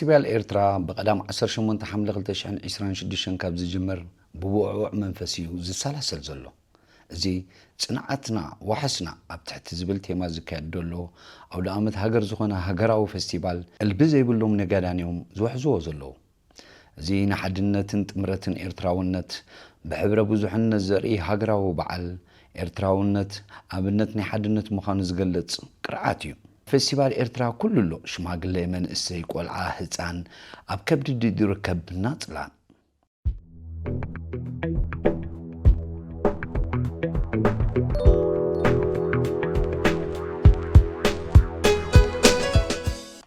ፌስቲቫል ኤርትራ ብቐዳም ዓሰርተ ሸሞንተ ሓምለ ክልተ ሽሕን ዕስራን ሽዱሽተን ካብ ዝጅምር ብብዑዕ መንፈስ እዩ ዝሰላሰል ዘሎ። እዚ ጽንዓትና ዋሕስና ኣብ ትሕቲ ዝብል ቴማ ዝካየድ ዘሎ ኣውደ ኣመት ሃገር ዝኾነ ሃገራዊ ፌስቲቫል እልቢ ዘይብሎም ነጋዳን እዮም ዝውሕዝዎ ዘለዉ። እዚ ንሓድነትን ጥምረትን ኤርትራውነት ብሕብረ ብዙሕነት ዘርኢ ሃገራዊ በዓል ኤርትራውነት ኣብነት ናይ ሓድነት ምዃኑ ዝገልጽ ቅርዓት እዩ። ፌስቲቫል ኤርትራ ኩሉ ኣሎ፣ ሽማግለ፣ መንእሰይ፣ ቆልዓ፣ ህጻን፣ ኣብ ከብዲ ድዩ ዝርከብ ናጽላን።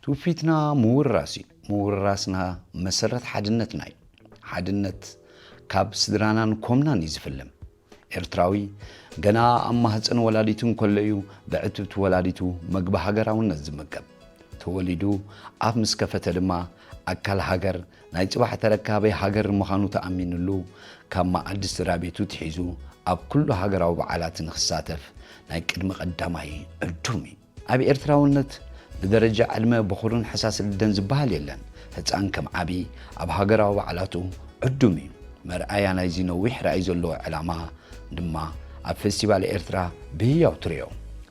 ትውፊትና ምውራስ እዩ። ምውራስና መሰረት ሓድነትና እዩ። ሓድነት ካብ ስድራናን ኮምናን እዩ ዝፍልም። ኤርትራዊ ገና ኣብ ማህፀን ወላዲቱ እንከሎ እዩ ብዕትብቲ ወላዲቱ መግቢ ሃገራውነት ዝምገብ። ተወሊዱ ኣፍ ምስ ከፈተ ድማ ኣካል ሃገር፣ ናይ ጽባሕ ተረካቢ ሃገር ምዃኑ ተኣሚንሉ፣ ካብ መኣዲ ስድራ ቤቱ ትሒዙ ኣብ ኩሉ ሃገራዊ በዓላት ንክሳተፍ ናይ ቅድሚ ቀዳማይ ዕዱም እዩ። ኣብ ኤርትራውነት ብደረጃ ዕድመ በኹርን ሕሳስ ልደን ዝበሃል የለን። ህጻን ከም ዓቢ ኣብ ሃገራዊ በዓላቱ ዕዱም እዩ። መርኣያ ናይዚ ነዊሕ ራእይ ዘለዎ ዕላማ ድማ ኣብ ፌስቲቫል ኤርትራ ብህያው ትርእዮ።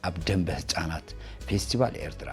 ኣብ ደንበ ህጻናት ፌስቲቫል ኤርትራ።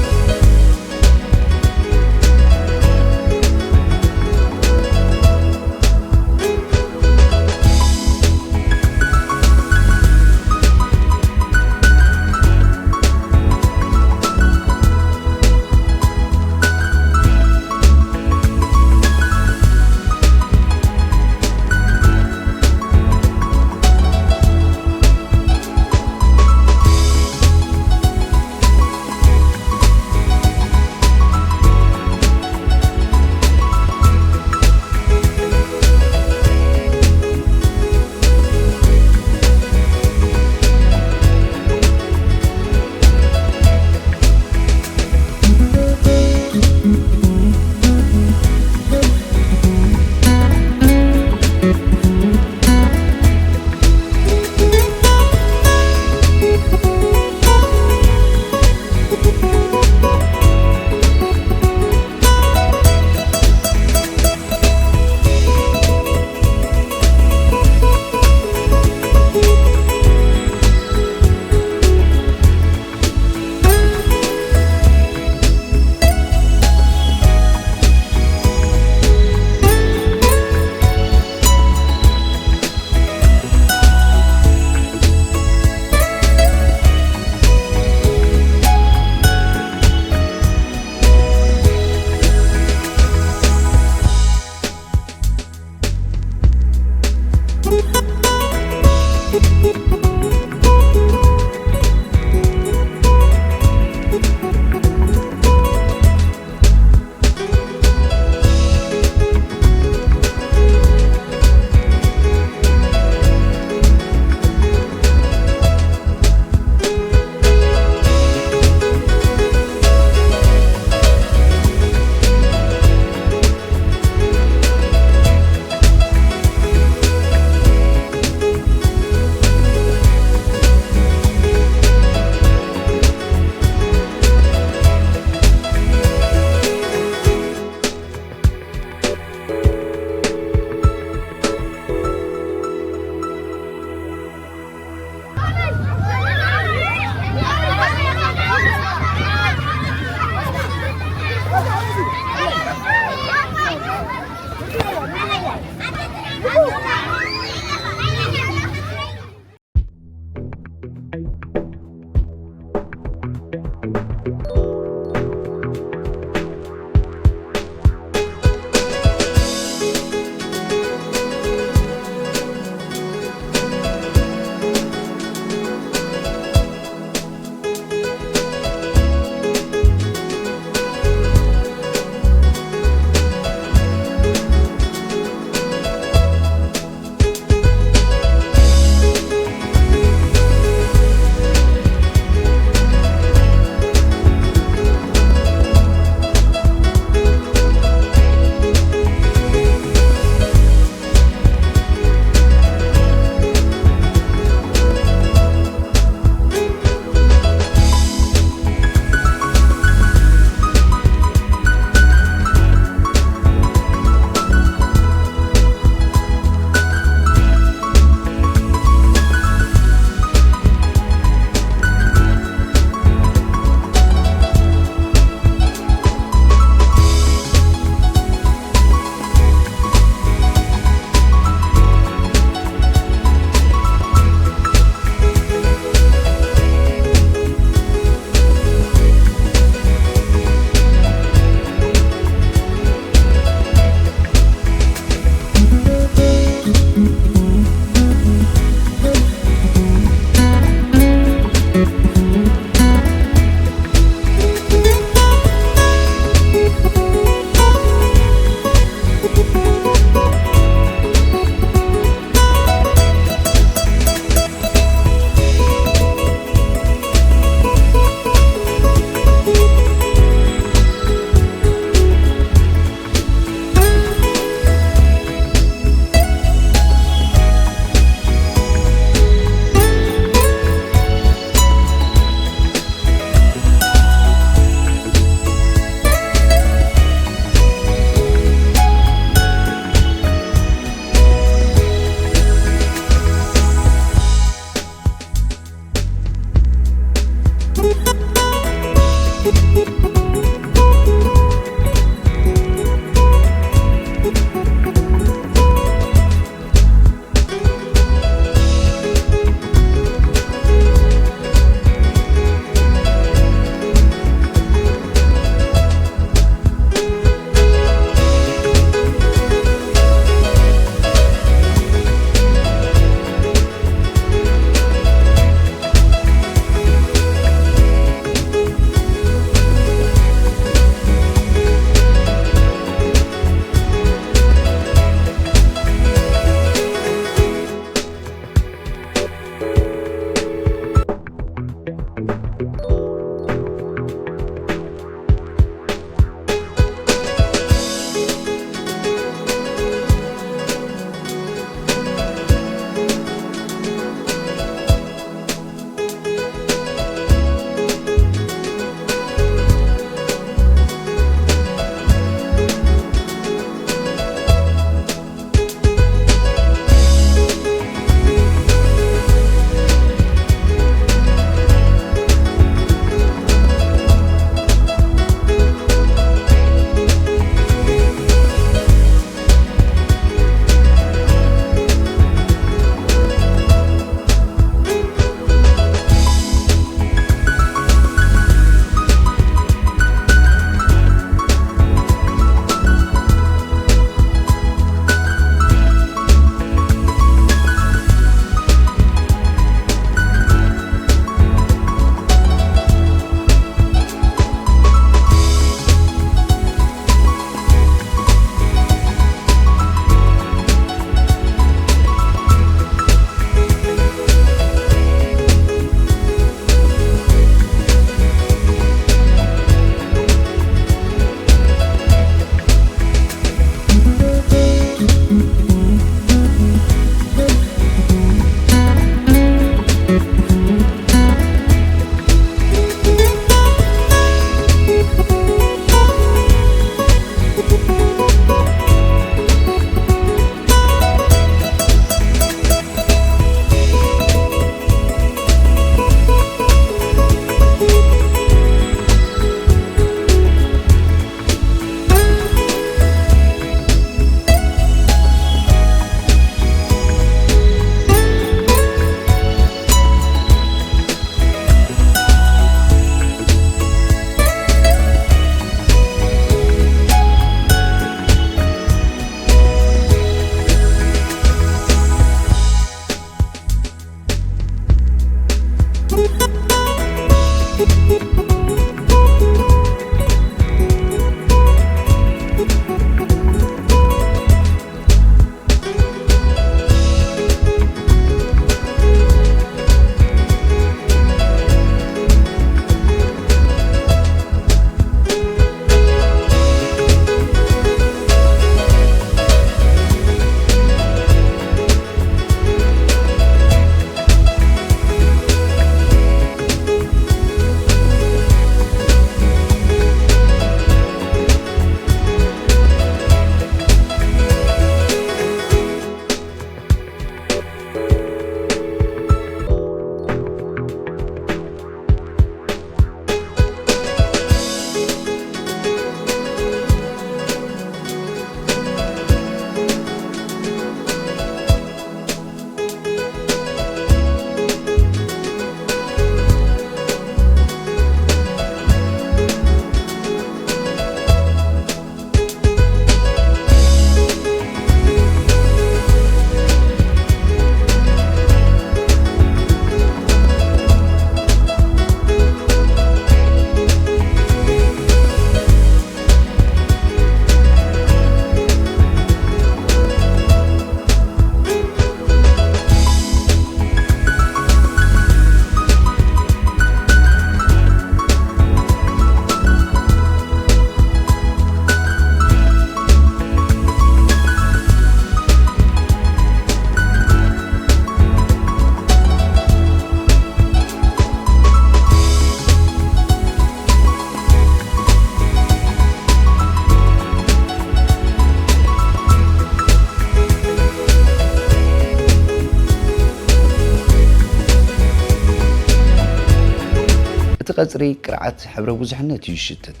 ቀጽሪ ቅርዓት ሕብረ ብዙሕነት እዩ ዝሽትት።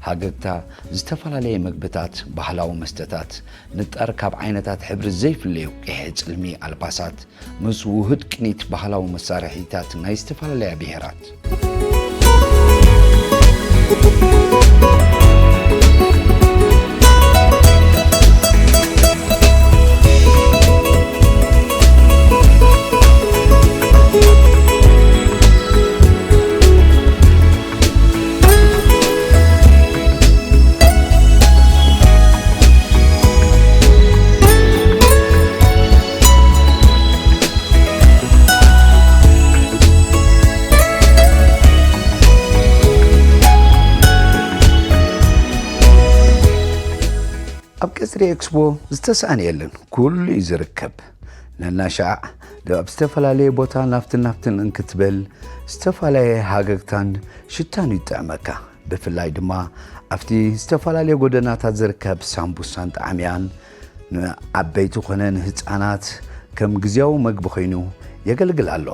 ሃገግታ ዝተፈላለየ መግብታት፣ ባህላዊ መስተታት፣ ንጣር ካብ ዓይነታት ሕብሪ ዘይፍለዩ ቅሔ ጽልሚ ኣልባሳት፣ ምስ ውሁድ ቅኒት ባህላዊ መሳርሒታት ናይ ዝተፈላለያ ብሄራት። ኣብ ቀጽሪ ኤክስፖ ዝተሳእነ የለን፣ ኩሉ እዩ ዝርከብ። ነናሻዕ ኣብ ዝተፈላለየ ቦታ ናፍትን ናፍትን እንክትብል ዝተፈላለየ ሃገግታን ሽታን ይጥዕመካ። ብፍላይ ድማ ኣብቲ ዝተፈላለየ ጎደናታት ዝርከብ ሳምቡሳን ጣዕምያን ንዓበይቲ ኮነ ንህፃናት ከም ግዜያዊ መግቢ ኮይኑ የገልግል ኣሎ።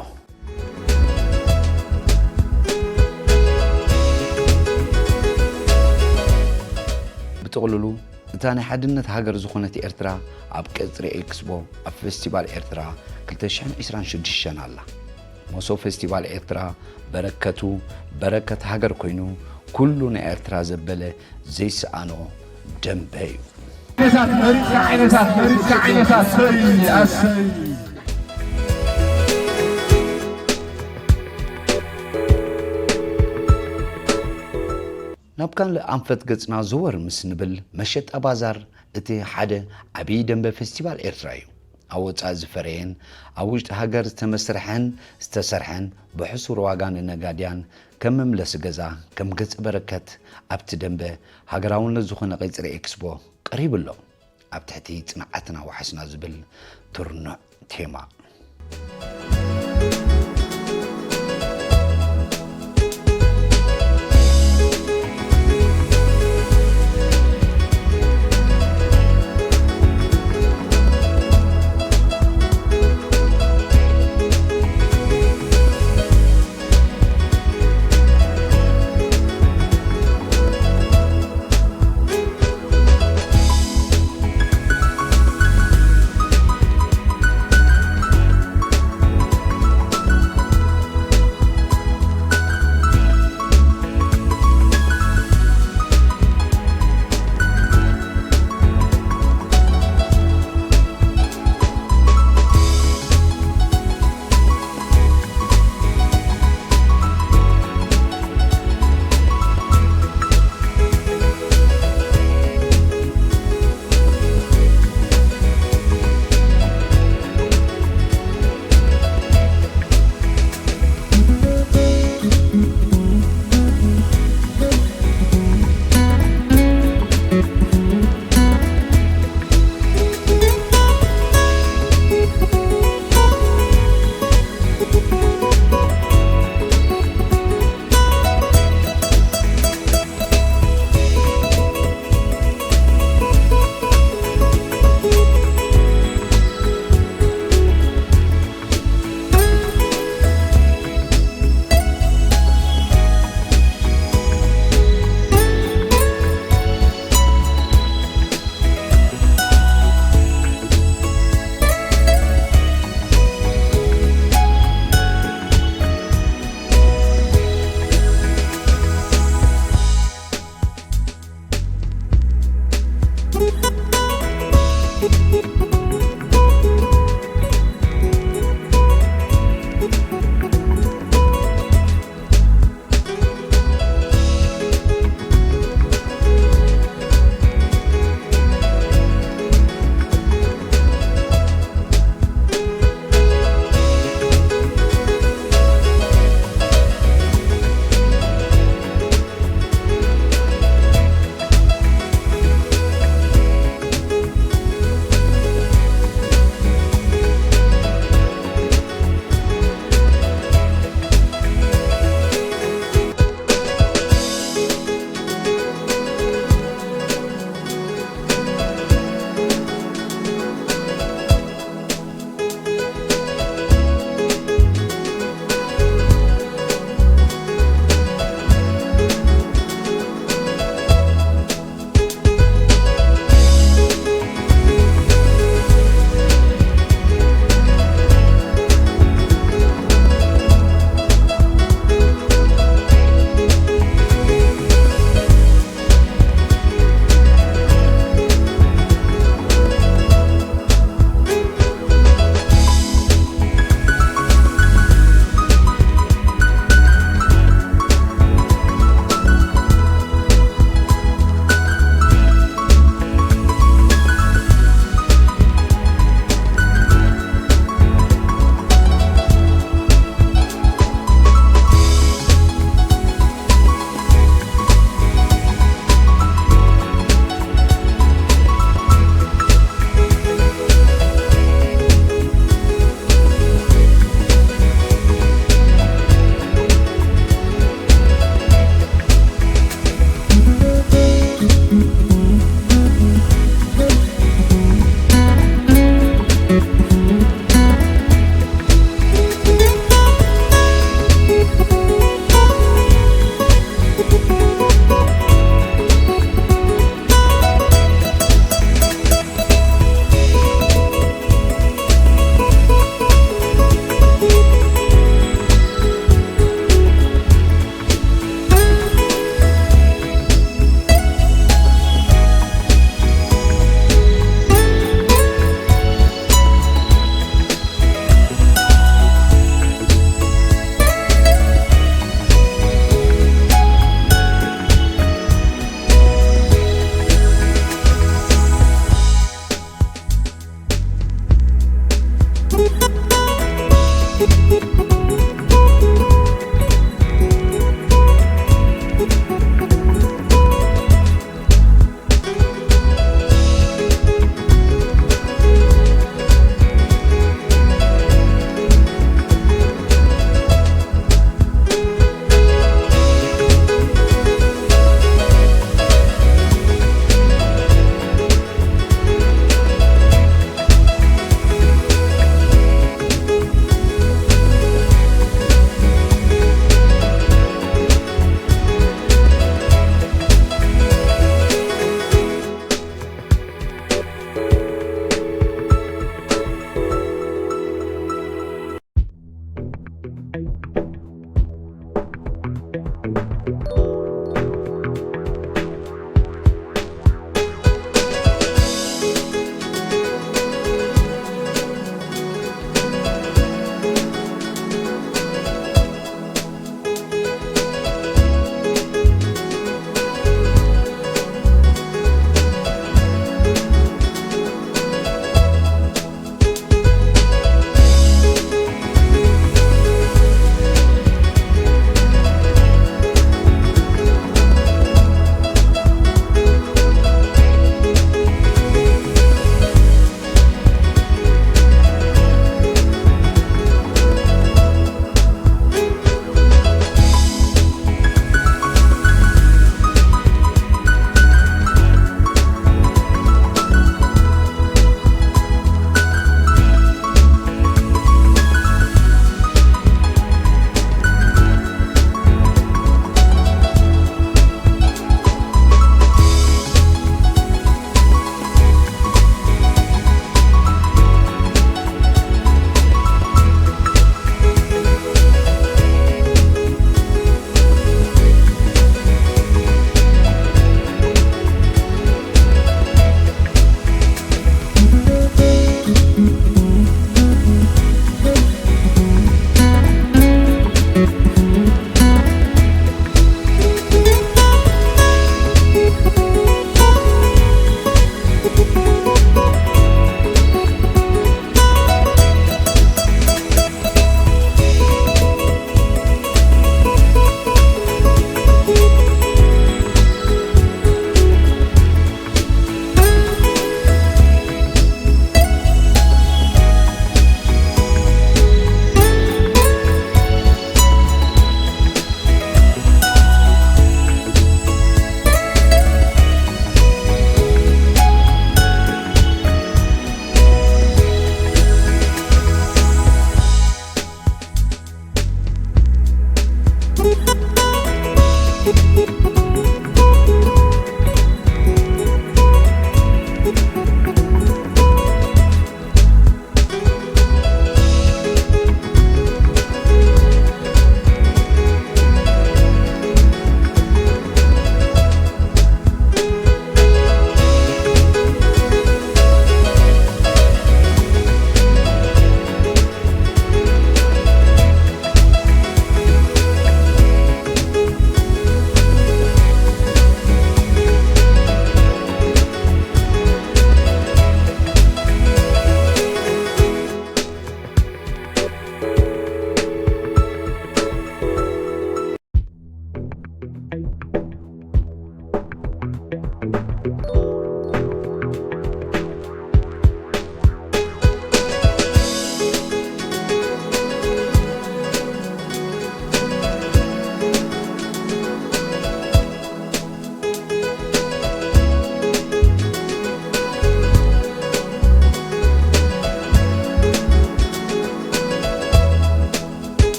ብጥቕልሉ እታ ናይ ሓድነት ሃገር ዝኾነት ኤርትራ ኣብ ቀጽሪ ኤክስፖ ኣብ ፌስቲቫል ኤርትራ ክልተ ሽሕን ዕስራን ሽዱሽተን ኣላ። መሶብ ፌስቲቫል ኤርትራ በረከቱ በረከት ሃገር ኮይኑ ኩሉ ንኤርትራ ዘበለ ዘይሰኣኖ ደንበ እዩ። ዓይነታት መሪጽካ ዓይነታት መሪጽካ ዓይነታት ሰይ ኣሰይ ናብ ካልእ ኣንፈት ገጽና ዘወር ምስ ንብል መሸጣ ባዛር እቲ ሓደ ዓብዪ ደንበ ፌስቲቫል ኤርትራ እዩ። ኣብ ወጻኢ ዝፈረየን ኣብ ውሽጢ ሃገር ዝተመስርሐን ዝተሰርሐን ብሕሱር ዋጋ ንነጋድያን ከም መምለሲ ገዛ ከም ገጸ በረከት ኣብቲ ደንበ ሃገራውነት ዝኾነ ቀጽሪ ኤክስፖ ቀሪቡ ኣሎ። ኣብ ትሕቲ ጽንዓትና ዋሕስና ዝብል ትርኑዕ ቴማ።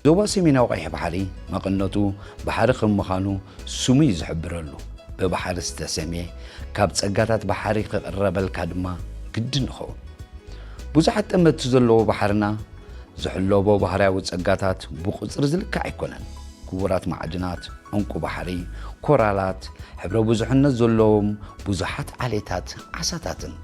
ዞባ ሰሜናዊ ቀይሕ ባሕሪ መቐነቱ ባሕሪ ከም ምዃኑ ስሙ እዩ ዝሕብረሉ። ብባሕሪ ዝተሰምየ፣ ካብ ጸጋታት ባሕሪ ክቕረበልካ ድማ ግድን ይኸውን። ብዙሓት ጠመትቲ ዘለዎ ባሕርና ዝሕለቦ ባህርያዊ ጸጋታት ብቑጽሪ ዝልካዕ ኣይኮነን። ክቡራት ማዕድናት፣ ዕንቁ ባሕሪ፣ ኮራላት፣ ሕብረ ብዙሕነት ዘለዎም ብዙሓት ዓሌታት ዓሳታትን።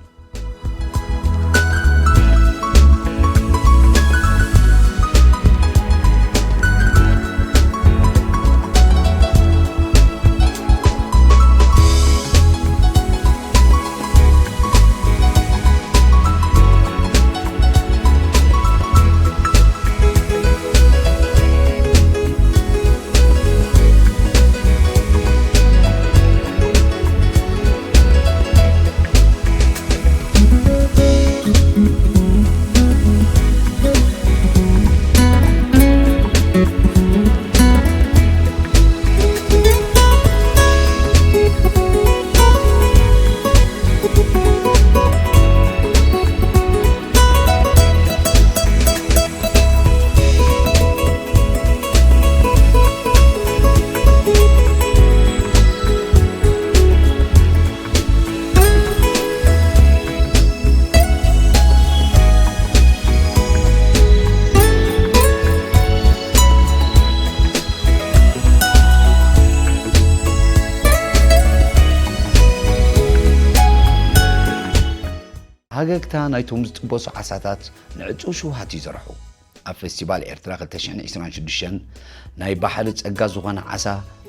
ፈገግታ ናይቶም ዝጥበሱ ዓሳታት ንዕጹው ሽውሃት እዩ ዘርሑ። ኣብ ፈስቲቫል ኤርትራ ክልተ ሽሕን ዕስራን ሽዱሽተን ናይ ባሕሪ ጸጋ ዝኾነ ዓሳ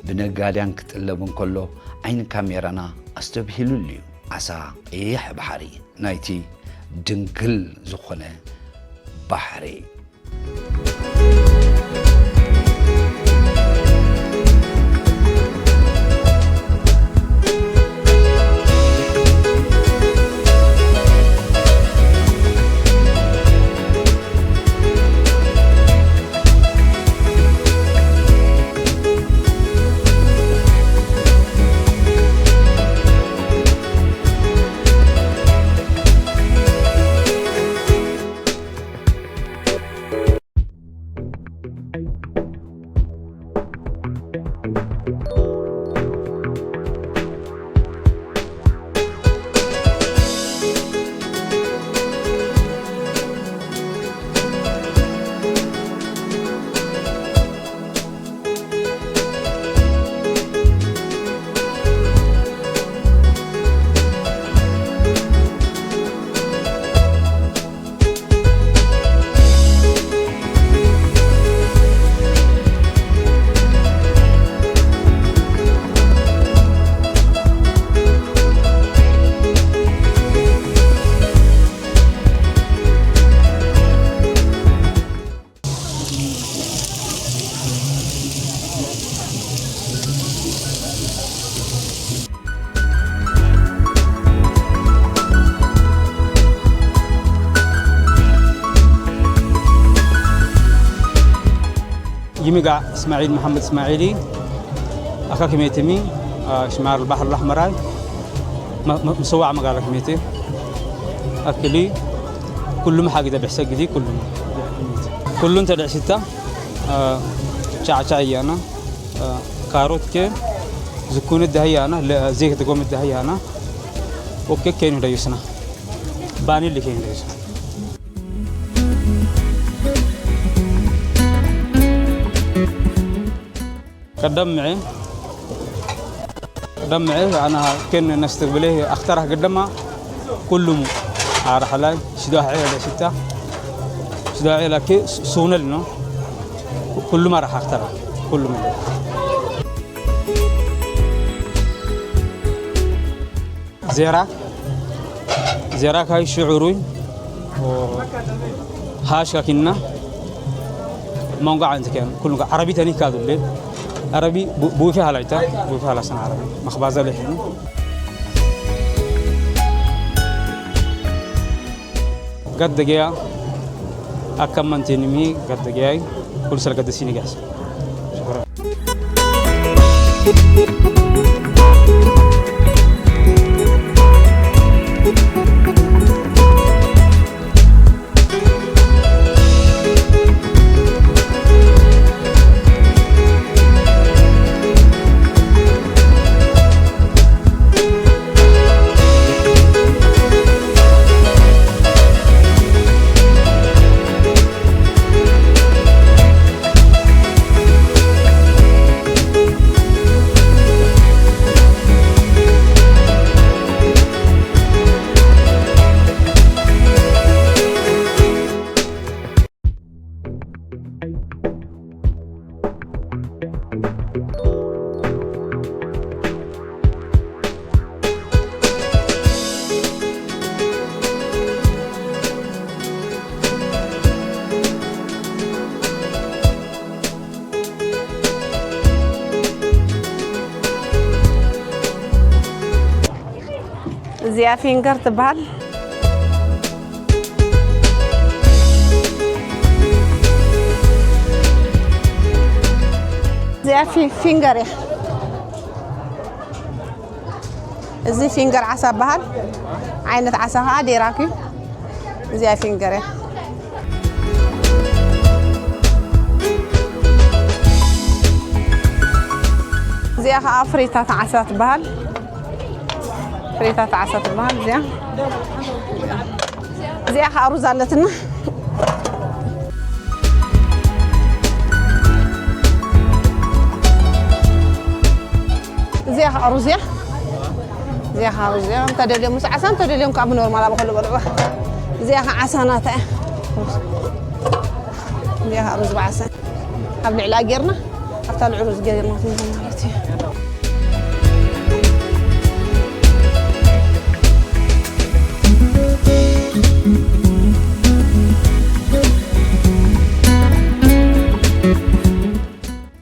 ብነጋድያን ክጥለብ እንከሎ ዓይኒ ካሜራና ኣስተብሂሉሉ እዩ። ዓሳ ቀይሕ ባሕሪ ናይቲ ድንግል ዝኾነ ባሕሪ። ይምጋዕ እስማዒል መሓመድ እስማዒል፣ ኣካ ክሜትሚ፣ ሽማር ባሕር ላሕመራይ፣ መ-፣ መ-፣ ምሰዋዕ መጋላ ክሜቴ፣ ኣክሊ፣ ኩሉም ሓጊዘ ብሕሰ ግዜ፣ ኩሉም። ኩሉ እንተ ድዕሲታ፣ እ፣ ቻዕቻዕ እያና፣ እ፣ ካሮት ከ፣ ዝኩኒ ዳህያና፣ ለ-፣ ዘይት ጎም ዳህያና፣ ኦኬ፣ ከይኑ ደዩስና። ባኒል ከይኑ ደዩስና። ቀደም ምዔ፣ ቀደም ምዔ፣ ኣና ከን ነስትግብሌ ኣኽተራ ግደማ ኩሉም ኣራሕላይ ሽዳሕ ዒላ ደሲታ፣ ሽዳሕ ዒላ ከ ሱነል ነው። ኩሉም ኣራሕ ኣኽተራ፣ ኩሉም። ዜራ፣ ዜራ ካይ ሽዑሩይ፣ ሃሽ ካኪና፣ መንጎ ዓንቲ ከን፣ ኩሉ ዓረቢ ተኒካ ዱሌ፣ ዓረቢ ቡ-፣ ቡፊ ሃላይታ፣ ቡፊ ሃላሰን ዓረቢ፣ መኽባዘ ለሒኑ። ገደገያ፣ ኣካማንቴንሚ ገደገያይ፣ ኩሉ ሰለገደሲኒ ጋስ። ሽኩራን። እዚኣ ፊንገር ትበሃል። እዚኣ ፊ-፣ ፊንገር እያ። እዚ ፊንገር ዓሳ በሃል። ዓይነት ዓሳ ኸዓ ዴራክ እዩ። እዚኣ ፊንገር እያ። እዚኣ ኸዓ ፍሪታት ዓሳ ትበሃል። ፍሪታት ዓሳ ትበሃል እዚኣ። እዚኣ ኸዓ ሩዝ ኣለትና። እዚኣ ኸዓ ሩዝ እያ። እዚኣ ከዓ ሩዝ እያ። እንተደልዮም ምስ ዓሳ፣ እንተደልዮም ከዓ ብኖርማል ኣብ ከሉ በልዕዋ። እዚኣ ከዓ ዓሳ ናታ እያ። እዚኣ ከዓ ሩዝ ብዓሳ ኣብ ልዕሊኣ ጌርና፣ ኣብታ ልዕሊ ሩዝ ጌርና ክንህቦ ማለት እዩ።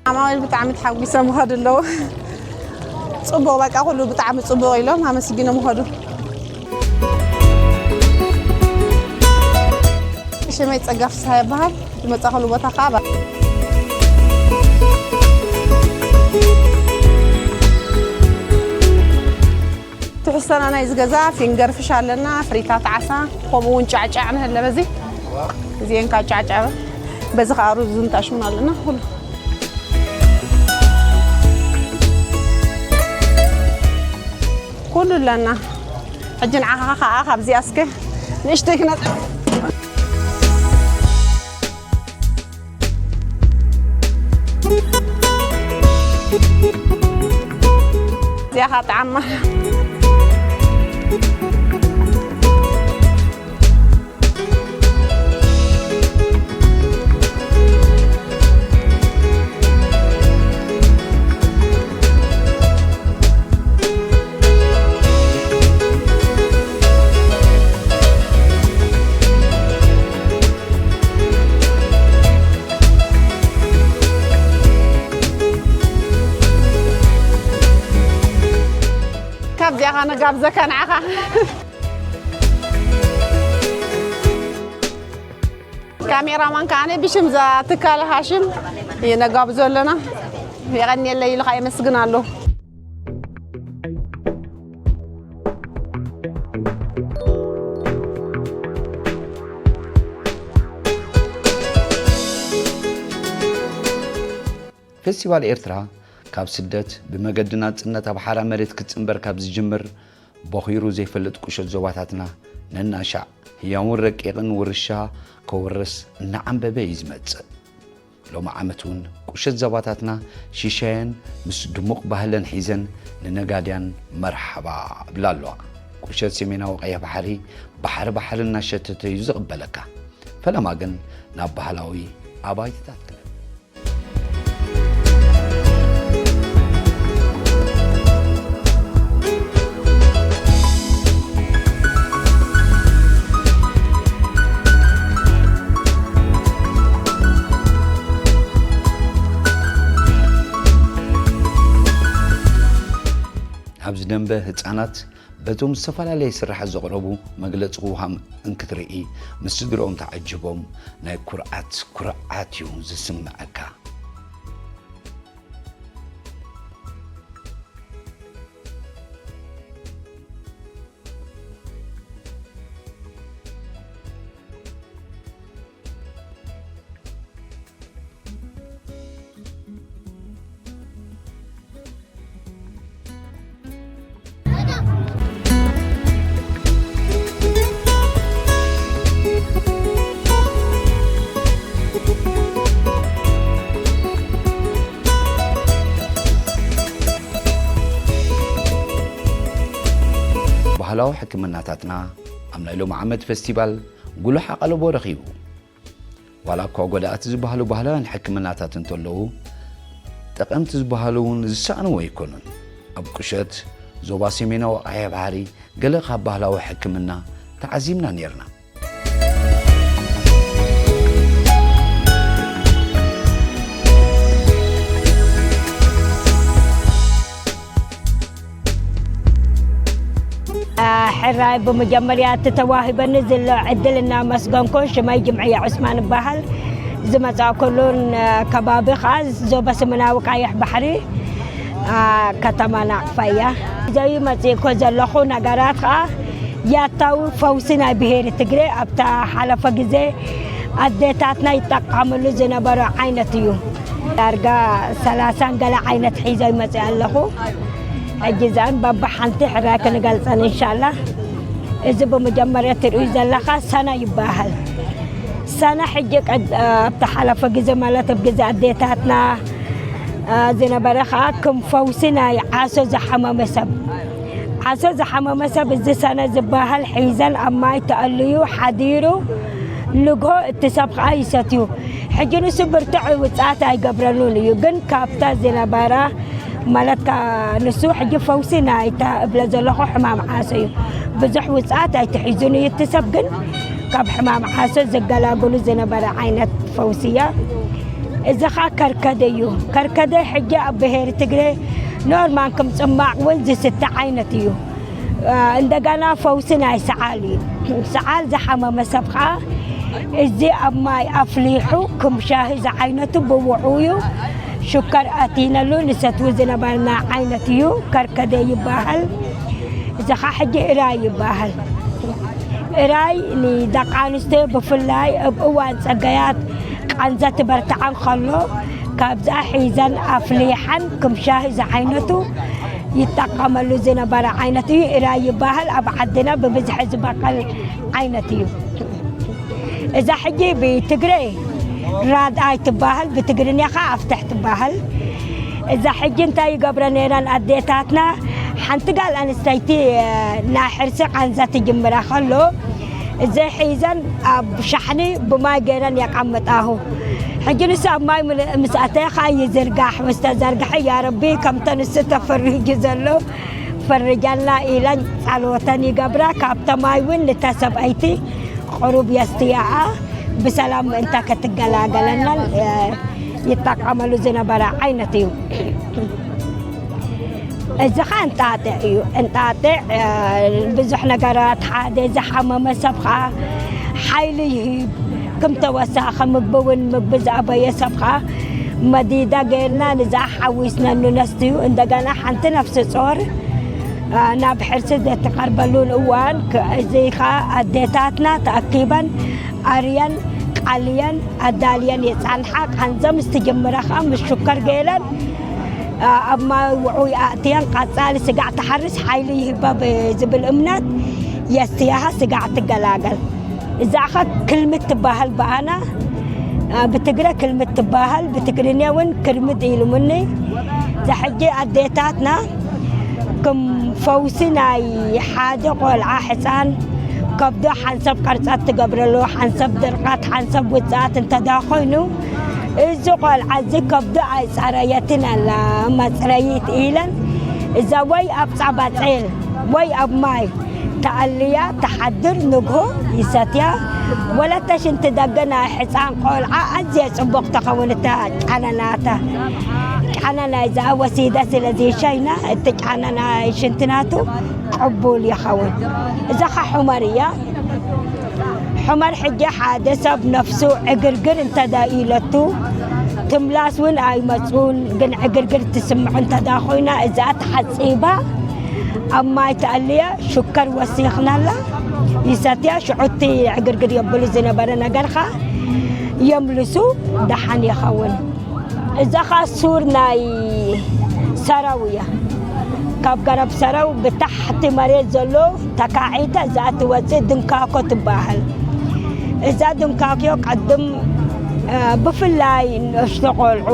ዓማዊል ብጣዕሚ ተሓጒሶም ይኸዱ ኣለዉ። ጽቡቕ፣ በቃ፣ ኩሉ ብጣዕሚ ጽቡቕ ኢሎም ኣመስጊኖም ይኸዱ። ሽመይ ጸጋ ፍስሃ ይበሃል። ዝመጻኹሉ ቦታ ከዓ ባ- ትሕዝቶና ናይዚ ገዛ ፊንገር ፍሽ ኣለና፣ ፍሪታት ዓሳ፣ ከምኡ እውን ጫዕጫዕ ንህለ በዚ። እዚኤን ከዓ ጫዕጫዕ፣ በዚ ከዓ ሩዝ እንታሽሙን ኣለና። ኩሉ፣ ኩሉ ኣለና። ሕጂ ንዓኻ ከዓ ካብዚኣ እስከ ንእሽተይ ክነጥ- እዚኣ ኸዓ ጣዕማ። ካብዚኣ ኸ ነጋብዘካ ንዓኻ። ካሜራማን ከዓነ ብሽም እዛ ትካል ሃሽም ነጋብዞ ኣለና። የቐንየለይ ኢልኻ የመስግን ኣሎ። ፌስቲቫል ኤርትራ ካብ ስደት ብመገዲ ናጽነት ኣብ ሓራ መሬት ክጽንበር ካብ ዝጅምር፣ ቦኺሩ ዘይፈልጥ ቁሸት ዞባታትና ነናሻዕ ህያውን ረቂቕን ውርሻ ከውርስ እናዓንበበ እዩ ዝመጽእ። ሎሚ ዓመት እውን ቁሸት ዞባታትና ሽሻየን ምስ ድሙቕ ባህለን ሒዘን ንነጋድያን መርሓባ እብላ ኣለዋ። ቁሸት ሰሜናዊ ቀይሕ ባሕሪ፣ ባሕሪ ባሕሪ እናሸተተ እዩ ዝቕበለካ። ፈለማ ግን ናብ ባህላዊ ኣባይትታት ክንብል። ኣብዚ ደንበ ህጻናት በቶም ዝተፈላለየ ስራሓት ዘቕረቡ መግለጺ ውሃም እንክትርኢ፣ ምስ ስድርኦም ተዓጅቦም ናይ ኩርዓት ኩርዓት እዩ ዝስምዐካ። ባህላዊ ሕክምናታትና ኣብ ናይ ሎሚ ዓመት ፌስቲቫል ጉሉሕ ኣቓልቦ ረኺቡ። ዋላ እኳ ጎዳእቲ ዝበሃሉ ባህላውያን ሕክምናታት እንተለዉ፣ ጠቐምቲ ዝበሃሉ እውን ዝሰኣንዎ ኣይኮኑን። ኣብ ቁሸት፣ ዞባ ሰሜናዊ ቀይሕ ባሕሪ፣ ገለ ካብ ባህላዊ ሕክምና ተዓዚብና ነይርና። ሕራይ፣ ብመጀመርያ እቲ ተዋሂበኒ ዘሎ ዕድል እናመስገንኩ፣ ሽመይ ጅምዕየ ዑስማን እበሃል። ዝመጻእኩሉን ከባቢ ኸኣ ዞባ ሰሜናዊ ቀይሕ ባሕሪ፣ አ፣ ከተማ ናቕፋ እያ። ዘዩ መጺእኮ ዘለኹ ነገራት ኸኣ ያታዊ ፈውሲ ናይ ብሄር ትግሬ ኣብታ ሓለፈ ግዜ ኣዴታትና ይጠቀምሉ ዝነበሩ ዓይነት እዩ። ዳርጋ ሰላሳን ገለ ዓይነት ሒዘ ይመጽእ ኣለኹ። ሕጂ እዘን በብሓንቲ ሕራይ ክንገልጸን እንሻላ። እዚ ብመጀመርያ ትርእዩ ዘለኻ ሰና ይበሃል። ሰና ሕጂ ቀድ-፣ ኣብቲ ሓለፈ ግዜ ማለት ኣብ ግዜ ኣዴታትና፣ አ፣ ዝነበረ ኸኣ ከም ፈውሲ ናይ ዓሶ ዝሓመመ ሰብ ዓሶ ዝሓመመ ሰብ እዚ ሰነ ዝበሃል ሒዘን ኣብ ማይ ተኣልዩ ሓዲሩ ንግሆ እቲ ሰብ ኸዓ ይሰትዩ። ሕጂ ንሱ ብርቱዕ ውፅኣት ኣይገብረሉን እዩ፣ ግን ካብታ ዝነበራ ማለት ካ-፣ ንሱ ሕጂ ፈውሲ ናይታ እብለ ዘለኹ ሕማም ዓሶ እዩ። ብዙሕ ውፅኣት ኣይትሒዙን እዩ እቲ ሰብ፣ ግን ካብ ሕማም ዓሶ ዝገላግሉ ዝነበረ ዓይነት ፈውሲ እያ። እዚ ኸዓ ከርከደ እዩ። ከርከደ ሕጂ ኣብ ብሄር ትግሬ ኖርማል ከም ጽማቕ እውን ዝስተ ዓይነት እዩ። አ፣ እንደገና ፈውሲ ናይ ሰዓል እዩ። ሰዓል ዝሓመመ ሰብ ኸዓ እዚ ኣብ ማይ ኣፍሊሑ ክም ሻሂ ዝዓይነቱ ብውዑዩ ሽከር ኣቲነሉ ንሰትዊ ዝነበርና ዓይነት እዩ። ከርከደ ይበሃል። እዚ ኸዓ ሕጂ እራይ ይበሃል። እራይ ንደቂ ኣንስትዮ ብፍላይ ኣብ እዋን ጸገያት ቃንዛ ትበርትዓን ከሎ ካብዛ ሒዘን ኣፍሊሓን ክም ሻሂ ዝዓይነቱ ይጠቀመሉ ዝነበረ ዓይነት እዩ። እራይ ይበሃል። ኣብ ዓድና ብብዝሒ ዝበቀል ዓይነት እዩ። እዛ ሕጂ ብትግረ ራድኣይ ትበሃል፣ ብትግርኛ ኸዓ ኣፍትሕ ትበሃል። እዛ ሕጂ እንታይ ይገብረ ነይረን ኣዴታትና፣ ሓንቲ ጋል ኣንስተይቲ፣ እ፣ ናይ ሕርሲ ቃንዛ ትጅምራ ከሎ፣ እዚ ሒዘን ኣብ ሻሕኒ ብማይ ገይረን የቀምጣሁ። ሕጂ ንሱ ኣብ ማይ ምል-፣ ምስ ኣተየ ኸዓ ይዝርጋሕ፣ ምስ ተዘርግሐ፣ ያ ረቢ፣ ከምተ ንሱ ተፈሪጁ ዘሎ ፈርጃልና ኢለን ጸሎተን ይገብራ። ካብተ ማይ እውን ንተ ሰብኣይቲ ቁሩብ የስትያኣ ብሰላም ምእንታ ክትገላገለናን፣ እ፣ ይጠቀመሉ ዝነበረ ዓይነት እዩ። እዚ ኸዓ እንጣጢዕ እዩ። እንጣጢዕ፣ እ፣ ብዙሕ ነገራት ሓደ ዝሓመመ ሰብ ኸዓ ሓይሊ ይህብ። ከም ተወሳኺ ምግቢ እውን ምግቢ ዝኣበየ ሰብ ኸዓ መዲዳ ገይርና ንዛ ሓዊስና ንነስትዩ። እንደገና ሓንቲ ነፍሲ ጾር፣ እ፣ ናብ ሕርሲ ዘትቐርበሉን እዋን ክ-፣ እዚ ኸዓ ኣዴታትና ተኣኪበን ኣርየን ቃልየን ኣዳልየን የጻንሓ። ቃንዛ ምስ ትጅምረ ኸዓ ምስ ሽከር ገይረን፣ እ፣ ኣብ ማይ ውዑይ ኣእትየን ቀጻሊ ስጋዕ ትሓርስ ሓይሊ ይህባ ብዝብል እምነት የስትያሃ ስጋዕ ትገላገል። እዛ ኸ ክልምት ትበሃል ብኣና፣ እ፣ ብትግረ ክልምት ትበሃል፣ ብትግርኛ እውን ክርምት ኢሉምኒ። እዛ ሕጂ ኣዴታትና ክም ፈውሲ ናይ ሓደ ቆልዓ ሕፃን ከብዶ ሓንሰብ ቀርጸት ትገብረሉ፣ ሓንሰብ ድርቀት፣ ሓንሰብ ውጽኣት እንተ ደኣ ኾይኑ፣ እዚ ቆልዓ እዚ ከብዶ ኣይጸረየትን ኣላ፣ መጽረይት ኢለን፣ እዛ ወይ ኣብ ጻባ ጼል ወይ ኣብ ማይ ተኣልያ ትሓድር፣ ንግሆ ይሰትያ። ወለተ ሽንቲ ደገ ናይ ሕፃን ቆልዓ ኣዝየ ጽቡቕ ትኸውን እታ ጫነ ናታ። ጫነ ናይዛ ወሲደ ስለ ዘይሸይና እቲ ጫነ ናይ ሽንቲ ናቱ ቅቡል ይኸውን። እዛ ኸ ሑመር እያ። ሑመር ሕጂ ሓደ ሰብ ነፍሱ ዕግርግር እንተ ደኣ ኢለቱ ትምላስ እውን ኣይመጹን፣ ግን ዕግርግር ትስምዖ እንተ ደኣ ኮይና እዛ ተሓጺባ ኣብ ማይ ተኣልየ ሽከር ወሲኽናላ ይሰትያ። ሽዑቲ ዕግርግር የብሉ ዝነበረ ነገርኻ የምልሱ ደሓን ይኸውን። እዛ ኸኣ ሱር ናይ ሰራው እያ። ካብ ገረብ ሰራው ብታሕቲ መሬት ዘሎ ተካዒተ እዛ ትወጽእ ድንካኮ ትበሃል። እዛ ድንካኮ ቀድም፣ እ፣ ብፍላይ ንእሽቶ ቆልዑ